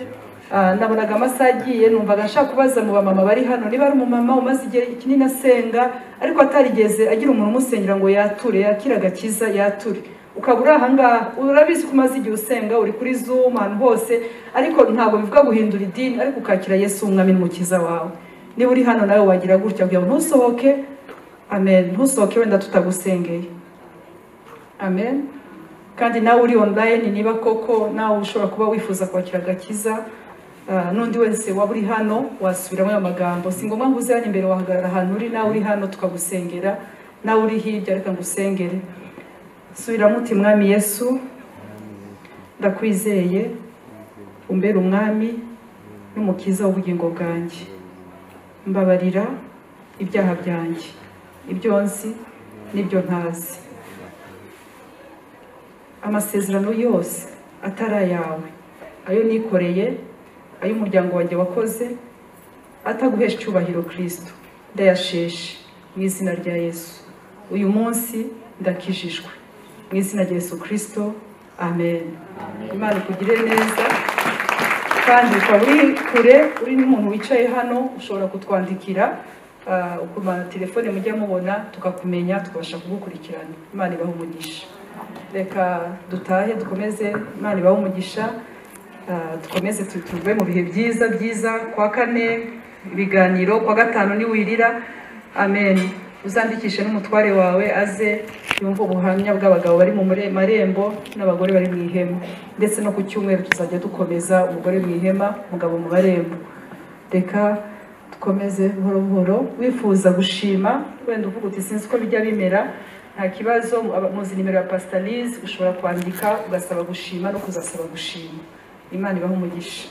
Nabonaga amasaha agiye, numvaga nshaka kubaza mu bamama bari hano niba ari umumama umaze igihe kinini asenga ariko atarigeze agira umuntu umusengera ngo yature, yakire agakiza, yature. Ukaba uri aha ngaha, urabizi ko umaze igihe usenga, uri kuri Zoom ahantu hose, ariko ntabwo bivuga guhindura idini, ariko ukakira Yesu umwami n'umukiza wawe. Niba uri hano nawe wagira gutya kugira ngo ntusohoke. Amen. Ntusohoke wenda tutagusengeye. Amen. Kandi nawe uri online, niba koko nawe ushobora kuba wifuza kwakira agakiza, n'undi wese waba uri hano wasubiramo ayo magambo. Si ngombwa ngo uze hano imbere, wahagarara ahantu uri, nawe uri hano tukagusengera, nawe uri hirya reka ngusengere. Subiramo uti: Mwami Yesu, ndakwizeye, umbere umwami n'umukiza w'ubugingo bwanjye. Mbabarira ibyaha byanjye, ibyo nzi n'ibyo ntazi. Amasezerano yose atari ayawe, ayo nikoreye, ay'umuryango wanjye wakoze, ataguhesha icyubahiro Kristo, ndayasheshe mu izina rya Yesu. Uyu munsi ndakijijwe mu izina rya Yesu Kristo, amen. Imana ikugire neza. Kandi ukaba uri kure, uri n'umuntu wicaye hano, ushobora kutwandikira ku telefone mujya mubona, tukakumenya, tukabasha kugukurikirana. Imana ibahe umugisha. Reka dutahe dukomeze. Imana ibahe umugisha. Dukomeze tuve mu bihe byiza byiza. Kwa kane ibiganiro, kwa gatanu niwirira. Amen. Uzandikishe n'umutware wawe aze yumve ubuhamya bw'abagabo bari mu marembo n'abagore bari mu ihema. Ndetse no ku cyumweru tuzajya dukomeza umugore mu ihema, umugabo mu marembo. Reka dukomeze buhoro buhoro. Wifuza gushima, wenda uvuga uti sinzi uko bijya bimera, nta kibazo, muzi nimero ya Pastor Liz, ushobora kwandika ugasaba gushima no kuzasaba gushima. Imana ibahe umugisha.